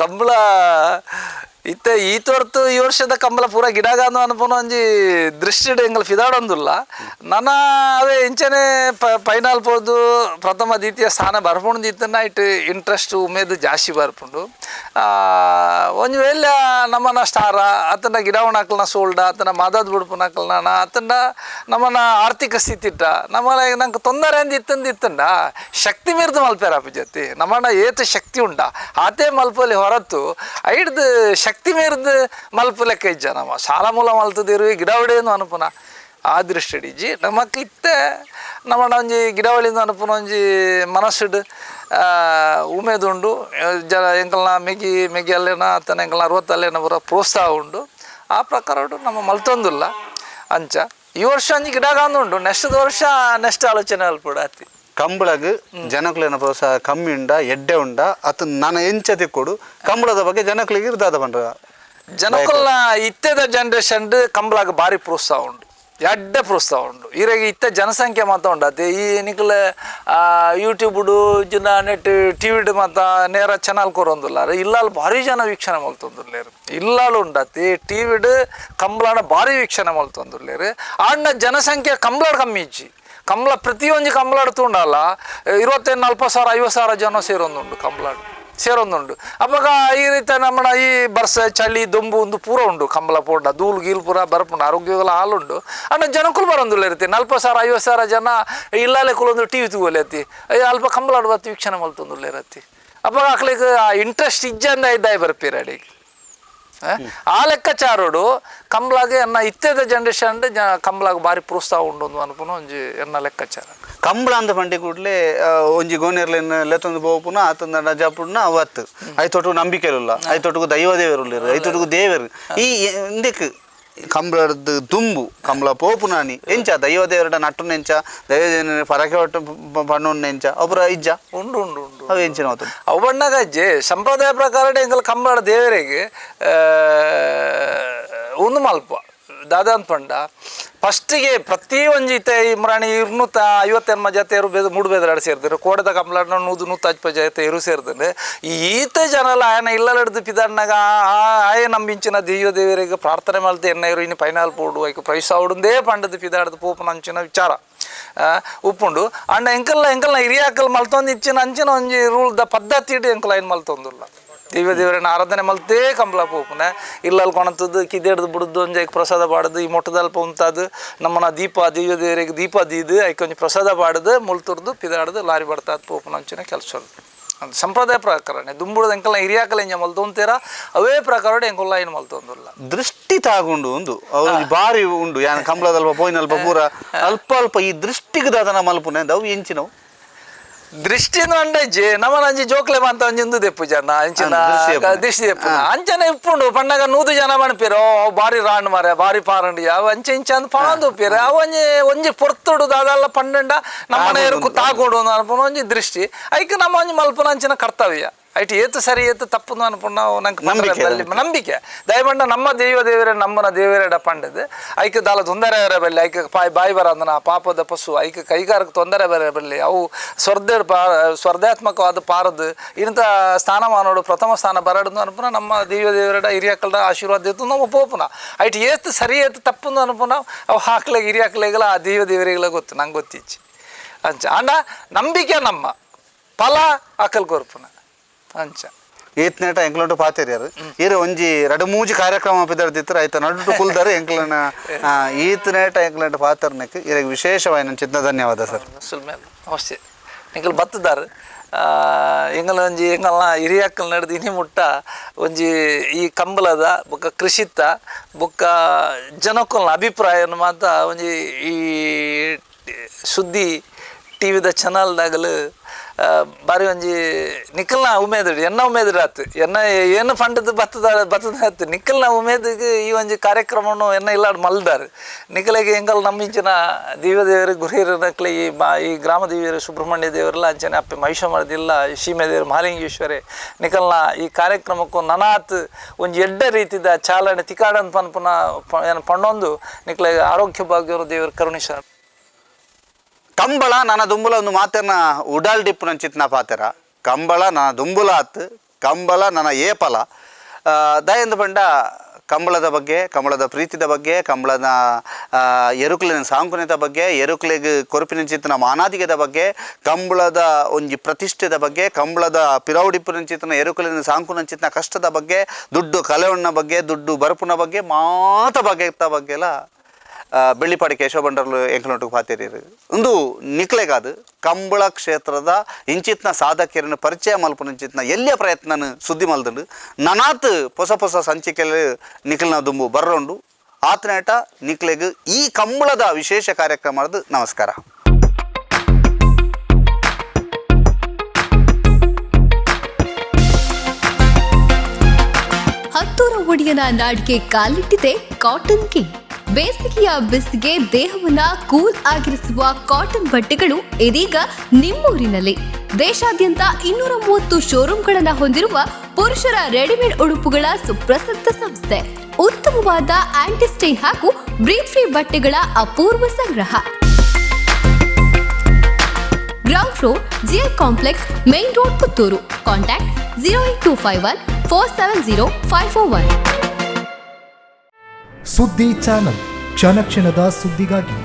ಕಂಬಳ ಇತ್ತ ಈ ತೋರ್ತು ಈ ವರ್ಷದ ಕಂಬಳ ಪೂರ ಗಿಡಗಾನು ಅನ್ಪುನ ಒಂಜಿ ದೃಷ್ಟಿಡ್ ಎಂಗಲ್ ಫಿದಾಡೊಂದುಲ್ಲ ನನ ಅವೇ ಇಂಚನೆ ಫೈನಲ್ ಪೋದು ಪ್ರಥಮ ದ್ವಿತೀಯ ಸ್ಥಾನ ಬರ್ಪುಂಡು ಇತ್ತನ it interest ಉಮೇದು ಜಾಸ್ತಿ ಬರ್ಪುಂಡು. ಒಂಜಿ ವೇಳೆ ನಮ್ಮನ ಸ್ಟಾರ ಅತನ ಗಿಡವಣಕ್ಲನ ಸೋಲ್ಡ ಅತನ ಮಾದಾದ್ ಬುಡ್ಪುನಕ್ಲನ ಅತನ ನಮ್ಮನ ಆರ್ಥಿಕ ಸ್ಥಿತಿ ಇಟ್ಟ ನಮ್ಮನ ನಂಗೆ ತೊಂದರೆ ಅಂದ್ ಇತ್ತಂದು ಇತ್ತಂಡ ಶಕ್ತಿ ಮೀರ್ದು ಮಲ್ಪೇರ ಜೊತೆ ನಮ್ಮನ ಏತ ಶಕ್ತಿ ಉಂಡ ಆತೇ ಮಲ್ಪಲಿ ಹೊರತು ಐಡ್ದು ಶಕ್ತಿ ಮೀರ್ದು ಮಲ್ಪ ಲೆಕ್ಕ ಇಜ್ಜ ನಮ್ಮ ಸಾಲ ಮೂಲ ಮಲ್ತದಿರು ಗಿಡವಡೇನು ಅನುಪುನ ಆ ದೃಷ್ಟಿಡಿಜ್ಜಿ ನಮಕ್ ಇತ್ತೆ ನಮ್ಮನ ಒಂಜಿ ಗಿಡವಳಿಂದ ಅನುಪುನ ಒಂಜಿ ಮನಸ್ಸುಡ್ ಉಮೇದುಂಡು ಜನ ಎಂಕಲ್ನ ಮೆಗಿ ಮೆಗಿ ಅಲ್ಲೇನ ಅತ್ತನ ಎಂಕಲ್ನ ಅರವತ್ತಲ್ಲೇನ ಬರೋ ಪ್ರೋತ್ಸಾಹ ಉಂಡು ಆ ಪ್ರಕಾರ ನಮ್ಮ ಮಲ್ತೊಂದುಲ್ಲ ಅಂಚ ಈ ವರ್ಷ ಒಂಜಿ ಗಿಡಗಾಂದು ನೆಕ್ಸ್ಟ್ ವರ್ಷ ನೆಕ್ಸ್ಟ್ ಆಲೋಚನೆ ಅಲ್ಪುಡ ಅತಿ. ಕಂಬಳಗ್ ಜನಕುಲೆನ ಪ್ರೋತ್ಸಾಹ ಕಮ್ಮಿ ಉಂಡ ಎಡ್ಡೆ ಉಂಡ ಅತ್ ನಾನು ಎಂಚ ತಿಕ್ಕೊಡು ಕಂಬಳದ ಬಗ್ಗೆ ಜನಕುಲಿಗೆ ಇರ್ದಾದ ಪಂಡ್ರ? ಜನಕುಲ್ನ ಇತ್ತೆದ ಜನ್ರೇಷನ್ ಕಂಬಳಗ್ ಭಾರಿ ಪ್ರೋತ್ಸಾಹ ಉಂಡು ಎಡ್ಡೆ ಪ್ರೋತ್ಸಾಹ ಉಂಡು. ಈರೆಗೆ ಇತ್ತ ಜನಸಂಖ್ಯೆ ಮಾತ ಉಂಡಾತೆ ಈ ನಿಕುಲ ಯೂಟ್ಯೂಬ್ ಜಿನ ನೆಟ್ ಟಿವಿಡ್ ಮಾತ ನೇರ ಚಾನಲ್ ಕೊರೊಂದುಲ್ಲಾರ ಇಲ್ಲಾಲ್ ಭಾರಿ ಜನ ವೀಕ್ಷಣೆ ಮಲ್ತೊಂದುಲ್ಲೇರು ಇಲ್ಲಾಲು ಉಂಡಾತಿ ಟಿವಿಡ್ ಕಂಬಳನ ಭಾರಿ ವೀಕ್ಷಣೆ ಮಲ್ತೊಂದುಲ್ಲೇರು. ಆಂಡ ಜನಸಂಖ್ಯೆ ಕಂಬಳಡ್ ಕಮ್ಮಿ ಇಜ್ಜಿ ಕಂಬಳ ಪ್ರತಿಯೊಂಜಿ ಕಂಬಳಡ್ ತೂಂಡಲ 25 40 ಸಾವಿರ 50 ಸಾವಿರ ಜನ ಸೇರೊಂದುಂಡು ಕಂಬಳಡ್ ಸೇರೊಂದುಂಡು. ಅಪಗ ಈ ರೀತಿ ನಮ್ಮನ ಈ ಬರ್ಸ ಚಳಿ ದೊಂಬು ಒಂದು ಪೂರ ಉಂಡು ಕಂಬಳ ಪೋಂಡ ಧೂಳು ಗೀಲು ಪೂರ ಬರ್ಪುಂಡು ಆರೋಗ್ಯಗಳ ಹಾಲುಂಡು ಅಂಡ ಜನಕ್ಕೂ ಬರೊಂದುಲ್ಲ ಇರ್ತಿ 40 ಸಾವಿರ 50 ಸಾವಿರ ಜನ ಇಲ್ಲಾಲೆ ಕುಲೊಂದು ಟಿವಿ ತೂವಲೆ ಅತ್ತಿ ಅಯ್ಯ ಅಲ್ಪ ಕಂಬಳಾಡು ಬತ್ತಿ ವೀಕ್ಷಣೆ ಮಲ್ತೊಂದುಲ್ಲ ಇರತ್ತಿ. ಅಪ್ಪ ಅಕ್ಲೆಗ್ ಆ ಇಂಟ್ರೆಸ್ಟ್ ಇಜ್ಜಂದ ಇದ್ದಾಯ ಬರ್ಪೀರ ಅಡಿಗೆ. ಆ ಲೆಕ್ಕಾಚಾರೋಡು ಕಂಬ್ಲಾಗ ಎನ್ನ ಇತ್ತೆದ ಜನರೇಷನ್ ಕಂಬ್ಲಾಗ ಬಾರಿ ಪ್ರೋತ್ಸಾಹ ಉಂಡು ಅನ್ಪುನ ಒಂಜಿ ಎನ್ನ ಲೆಕ್ಕಾಚಾರ. ಕಂಬಳ ಅಂದ ಪಂಡಿ ಕೂಡ್ಲೆ ಒಂಜಿ ಗೋನೆರ್ಲೆನ್ ಲೆತ್ತೊಂದು ಪೋಪುನ ಆತಂದ ಜಪುಡ್ನ ಅವತ್ತು ಐತೊಟ್ಟು ನಂಬಿಕೆ ಇಲ್ಲ, ಐತೊಟ್ಟಿಗೆ ದೈವ ದೇವರು, ಐತೊಟ್ಟಿಗೆ ದೇವರು. ಈ ಇಂದಕ್ಕೆ ಕಂಬಳದ ದುಂಬು ಕಂಬಳ ಪೋಪುನಾನಿ ಎಂಚ ದೈವ ದೇವರ ನಟ್ಟು ನೆಂಚ, ದೈವ ದೇವರ ಪರಕೆ ಒಟ್ಟು ಪಣ್ಣು ನೆಂಚ ಒಬ್ಬರ ಇಜ್ಜ ಉಂಡು ಉಂಡು ಉಂಡು. ಅವು ಎಂಚಿನ ಅವತ್ತು ಅವು ಬಣ್ಣಗ ಅಜ್ಜೆ ಸಂಪ್ರದಾಯ ಪ್ರಕಾರ ಎಂಕಲ್ ಕಂಬಳ ದೇವರಿಗೆ ಒಂದು ಮಲ್ಪ ದಾದ ಪಂಡ ಫಸ್ಟಿಗೆ ಪ್ರತಿ ಒಂಜಿ ಇತ್ತೆ ಇಮ್ರಾಣಿ 258 ಜತೆ ಎರು ಬೇದ ಮೂಡು ಬೇದರಾಡು ಸೇರ್ತಾರೆ, ಕೋಡದ ಕಂಬಳಾಡ್ನ 150 ಜತೆ ಎರು ಸೇರ್ತದೆ. ಈ ಈತ ಜನಲ ಆಯನ ಇಲ್ಲಲೆಡ್ದು ಪಿದಣ್ಣಗ ಆಯ ನಂಬಿಂಚಿನ ದೈವ ದೇವರಿಗೆ ಪ್ರಾರ್ಥನೆ ಮಲ್ತೆ ಎನ್ನ ಇರು ಇನ್ನು ಪೈನಾಲ್ ಪೋಡು ಐಕ್ ಪ್ರೈಸ್ ಆವುಡುಂದೇ ಪಂಡದು ಪಿದಾಡ್ದು ಪೋಪುನ ಅಂಚಿನ ವಿಚಾರ ಉಪ್ಪುಂಡು. ಅಂಡ ಎಂಕಲ್ನ ಎಂಕಲ್ನ ಹಿರಿಯಾಕಲ್ ಮಲ್ತೊಂದು ಇಚ್ಚಿನ ಅಂಚಿನ ಒಂಜಿ ರೂಲ್ದ ಪದ್ಧತಿ ಇಟ್ಟು ಎಂಕಲ್ ಐನ್ ಮಲ್ತೊಂದುಲ್ಲ. ದೈವ ದೇವರನ್ನ ಆರಾಧನೆ ಮಲ್ತೇ ಕಂಬಳ ಪೋಪುನೆ ಇಲ್ಲಲ್ಲಿ ಕೊಣತದ್ದು ಕಿದೆಡ್ದು ಬಿಡುದು ಒಂಜಿ ಐಕ್ ಪ್ರಸಾದ ಪಾಡುದು, ಈ ಮೊಟ್ಟದಲ್ಪ ಉಂತಾದು ನಮ್ಮನ ದೀಪ ದೈವ ದೇವರಿಗೆ ದೀಪ ದೀದು ಐಕ್ ಒಂಜಿ ಪ್ರಸಾದ ಪಾಡುದು ಮುಳ್ತುರ್ದು ಪಿದಾಡ್ದು ಲಾರಿ ಬಡ್ತಾದ್ ಪೋಪುನ ಅಂಚಿನ ಕೆಲಸ ಅದು ಸಂಪ್ರದಾಯ ಪ್ರಕಾರನೇ. ದುಂಬುಡುದು ಎಂಕಲ್ನ ಹಿರಿಯಾಕಲ್ ಎಂಜ ಮಲ್ತೊಂತೀರ ಅವೇ ಪ್ರಕಾರ ಎಂಕುಲ್ಲ ಏನು ಮಲ್ತೊಂದುಲ್ಲ. ದೃಷ್ಟಿ ತಾಗುಂಡು ಒಂದು ಅವು ಬಾರಿ ಉಂಡು ಯಾನ್ ಕಂಬಳದಲ್ಪ ಪೋಯಿನಲ್ಪ ಪೂರ ಅಲ್ಪ ಅಲ್ಪ ಈ ದೃಷ್ಟಿಗೆ ದಾದನ ಮಲ್ಪುನೆ ಅವು ಎಂಚಿನವು ದೃಷ್ಟಿನ ಅಂಡಜ್ಜೆ ನಮ್ಮನ ಅಂಜಿ ಜೋಕ್ಲೆ ಮಂತ ಒಂಜಿ ಇಂದು ದೆಪ್ಪು ಜನ ಅಂಚಿನ ದೃಷ್ಟಿ ದೆಪ್ಪು ಅಂಚನೆ ಇಪ್ಪುಂಡು ಪಣ್ಣಗ 100 ಜನ ಪಣ್ಪೇರು ಅವು ಬಾರಿ ರಾಂಡ್ ಮಾರೆ ಬಾರಿ ಪಾರಂಡಿ ಅವು ಅಂಚೆ ಇಂಚ ಅಂದ್ ಪಣಂದು ಉಪ್ಪೇರು ಅವು ಒಂಜಿ ಒಂಜಿ ಪೊರ್ತುಡು ದಾದಲ್ಲ ಪಂಡಂಡ ನಮ್ಮನೆ ಎರುಕು ತಾಗೋಡು ಅನ್ಪುನ ಒಂಜಿ ದೃಷ್ಟಿ ಐಕ್ ನಮ್ಮ ಒಂಜಿ ಮಲ್ಪುನ ಅಂಚಿನ ಕರ್ತವ್ಯ ಐಟ್ ಏತು ಸರಿ ಏತು ತಪ್ಪು ಅನ್ಪುನ ನಂಗೆ ನಂಬಿಕೆ ದಯಮಂಡ ನಮ್ಮ ದೈವ ದೇವರೇ ನಮ್ಮನ ದೇವರೇಡ ಪಂಡದು ಐಕ್ ದಾಲ ತೊಂದರೆ ಬರಬಲ್ಲಿ ಐಕ್ ಬಾಯಿ ಬರಂದನ ಪಾಪದ ಪಶು ಐಕ್ ಕೈಗಾರಕ್ಕೆ ತೊಂದರೆ ಬರಬಲ್ಲಿ ಅವು ಸ್ಪರ್ಧಾತ್ಮಕವಾದ ಪಾರದು ಇಂಥ ಸ್ಥಾನಮಾನೋಡು ಪ್ರಥಮ ಸ್ಥಾನ ಬರಡು ಅನ್ಪುನ ನಮ್ಮ ದೈವ ದೇವರೇಡ ಹಿರಿಯಕ್ಕಳ ಆಶೀರ್ವಾದ ಇತ್ತು ನಮ್ಮ ಪೋಪುನ ಐಟ್ ಏತು ಸರಿ ಏತು ತಪ್ಪು ಅನ್ಪುನ ಅವು ಹಾಕ್ಲೆಗ್ ಹಿರಿಯಕ್ಲೆಗಳ ಆ ದೈವ ದೇವರಿಗಳ ಗೊತ್ತು ನಂಗೆ ಗೊತ್ತಿಚ್ಚಿ ಅಂಚ ಅಂಡ ನಂಬಿಕೆ ನಮ್ಮ ಫಲ ಅಕಲ್ ಕೊರ್ಪುನ ಅಂಚ ಏತ್ನೇಟ ಎಂಕ್ಲಂಟು ಪಾತೆರ್ಯಾರು ಈರು ಒಂಜಿ ರಡು ಮೂಜಿ ಕಾರ್ಯಕ್ರಮ ಪಿದರ್ದಿತ್ತರ ಆಯ್ತ ನಡುಟು ಕುಲ್ದಾರು ಎಂಕ್ಲನ ಈತ್ನೇಟ ಎಂಕ್ಲಂಟು ಪಾತರ್ನಕ್ ಇರಗೆ ವಿಶೇಷವಾಯಿನ ಚಿತ್ತ ಧನ್ಯವಾದ ಸರ್. ಸುಲ್ಮೇಲ್ ನಮಸ್ತೆ ನಿಂಕಲ್ ಬತ್ತದಾರು ಎಂಗಲ ಒಂಜಿ ಎಂಗಲ್ನ ಹಿರಿಯಕ್ಕಲ್ ನಡೆದು ಇನಿ ಮುಟ್ಟ ಒಂಜಿ ಈ ಕಂಬಳದ ಬೊಕ್ಕ ಕೃಷಿತ ಬೊಕ್ಕ ಜನಕ್ಕಲ್ನ ಅಭಿಪ್ರಾಯನ ಮಾತ ಒಂಜಿ ಈ ಸುದ್ದಿ ಟಿ ವಿದ ಚಾನಲ್ದಾಗಲು ಬಾರಿ ಒಂಜಿ ನಿಕ್ಕಲ್ನ ಉಮೇದ್ ಎನ್ನ ಉಮೇದ್ ಆತು ಎನ್ನ ಏನು ಫಂಡದ ಬತ್ತದ ಬತ್ತದ ಆತು ನಿಕ್ಕಲ್ನ ಉಮೇದಿಗೆ ಈ ಒಂಜಿ ಕಾರ್ಯಕ್ರಮವನ್ನು ಎನ್ನ ಇಲ್ಲಾಡ್ ಮಲ್ದಾರ್ ನಿಕ್ಕಲಿಗೆ ಎಂಗಲ್ ನಮ್ಮಿಂಚಿನ ದೇವ ಗುರಿಯರನಕ್ಲೆ ಈ ಈ ಗ್ರಾಮ ದೇವಿಯರು ಸುಬ್ರಹ್ಮಣ್ಯ ದೇವರೆಲ್ಲ ಅಂಚನೆ ಅಪ್ಪೆ ಮಹಿಷಮರದಿಲ್ಲ ಸೀಮೆ ದೇವರು ಮಹಾಲಿಂಗೇಶ್ವರಿ ನಿಕ್ಕಲ್ನ ಈ ಕಾರ್ಯಕ್ರಮಕ್ಕೂ ನನಾತ್ ಒಂಜಿ ಎಡ್ಡ ರೀತಿದ ಚಾಲನೆ ತಿಕಾಡನ್ ಪನ್ಪುನ ಏನು ಪಣ್ಣೊಂದು ನಿಕ್ಕಲಿಗೆ ಆರೋಗ್ಯ ಭಾಗ್ಯವರು ದೇವರು ಕರುಣಿಸ. ಕಂಬಳ ನನ್ನ ದುಂಬುಲ ಒಂದು ಮಾತನ್ನ ಉಡಾಲ್ ಡಿಪ್ಪು ನಂಚಿತ್ನ ಪಾತೆರ ಕಂಬಳ ನನ್ನ ದುಂಬುಲ ಆತ್ ಕಂಬಳ ನನ್ನ ಏಪಲ ದಯಂದು ಪಂಡ ಕಂಬಳದ ಬಗ್ಗೆ ಕಂಬಳದ ಪ್ರೀತಿದ ಬಗ್ಗೆ ಕಂಬಳದ ಎರುಕುಲಿನ ಸಾಂಕುನಿತ ಬಗ್ಗೆ ಎರುಕುಲಿಗೆ ಕೊರಪಿನ ಚಿತ್ತನ ಮಾನಾದಿಗೆದ ಬಗ್ಗೆ ಕಂಬಳದ ಒಂಜಿ ಪ್ರತಿಷ್ಠೆದ ಬಗ್ಗೆ ಕಂಬಳದ ಪಿರೌಡಿಪ್ಪುನ ಚಿತ್ತನ ಎರುಕುಲಿನ ಸಾಂಕುನ ಚಿತ್ತನ ಕಷ್ಟದ ಬಗ್ಗೆ ದುಡ್ಡು ಕಲೆವಣ್ಣ ಬಗ್ಗೆ ದುಡ್ಡು ಬರಪುನ ಬಗ್ಗೆ ಮಾತ ಬಗ್ಗೆ ಬಗ್ಗೆಲ್ಲ ಬೆಳ್ಳಿಪಾಡಿ ಕೇಶವ ಬಂಡರ್ಲು ಎಂಕಲೊಟ್ಟಿಗೆ ಪಾತೆರೀರು ಒಂದು ನಿಕ್ಲೆಗಾದು ಕಂಬಳ ಕ್ಷೇತ್ರದ ಇಂಚಿತ್ನ ಸಾಧಕರನ್ನು ಪರಿಚಯ ಮಲ್ಪುನ ಇಂಚಿತ್ನ ಎಲ್ಲಿಯ ಪ್ರಯತ್ನನ ಸುದ್ದಿ ಮಲ್ದುಂಡು ನನಾತ್ ಹೊಸ ಹೊಸ ಸಂಚಿಕೆಲು ನಿಖಲ್ನ ದುಂಬು ಬರ್ರೋಂಡು ಆತನೇಟ ನಿಕ್ಲೆಗ್ ಈ ಕಂಬಳದ ವಿಶೇಷ ಕಾರ್ಯಕ್ರಮದ ನಮಸ್ಕಾರ. ಹತ್ತೂರ ಒಡೆಯನ ನಾಡಿಗೆ ಕಾಲಿಟ್ಟಿದೆ ಕಾಟನ್ ಕಿಂಗ್. ಬೇಸಿಗೆಯ ಬಿಸಿಗೆ ದೇಹವನ್ನ ಕೂಲ್ ಆಗಿರಿಸುವ ಕಾಟನ್ ಬಟ್ಟೆಗಳು ಇದೀಗ ನಿಮ್ಮೂರಿನಲ್ಲಿ. ದೇಶಾದ್ಯಂತ 230 ಶೋರೂಮ್ಗಳನ್ನ ಹೊಂದಿರುವ ಪುರುಷರ ರೆಡಿಮೇಡ್ ಉಡುಪುಗಳ ಸುಪ್ರಸಿದ್ಧ ಸಂಸ್ಥೆ. ಉತ್ತಮವಾದ ಆಂಟಿಸ್ಟೈನ್ ಹಾಗೂ ಬ್ರೀತ್ ಫ್ರೀ ಬಟ್ಟೆಗಳ ಅಪೂರ್ವ ಸಂಗ್ರಹ. Ground floor, GL complex, main road, Puttur. Contact 08251 470 541. ಸುದ್ದಿ ಚಾನಲ್ ಕ್ಷಣ ಕ್ಷಣದ ಸುದ್ದಿಗಾಗಿ.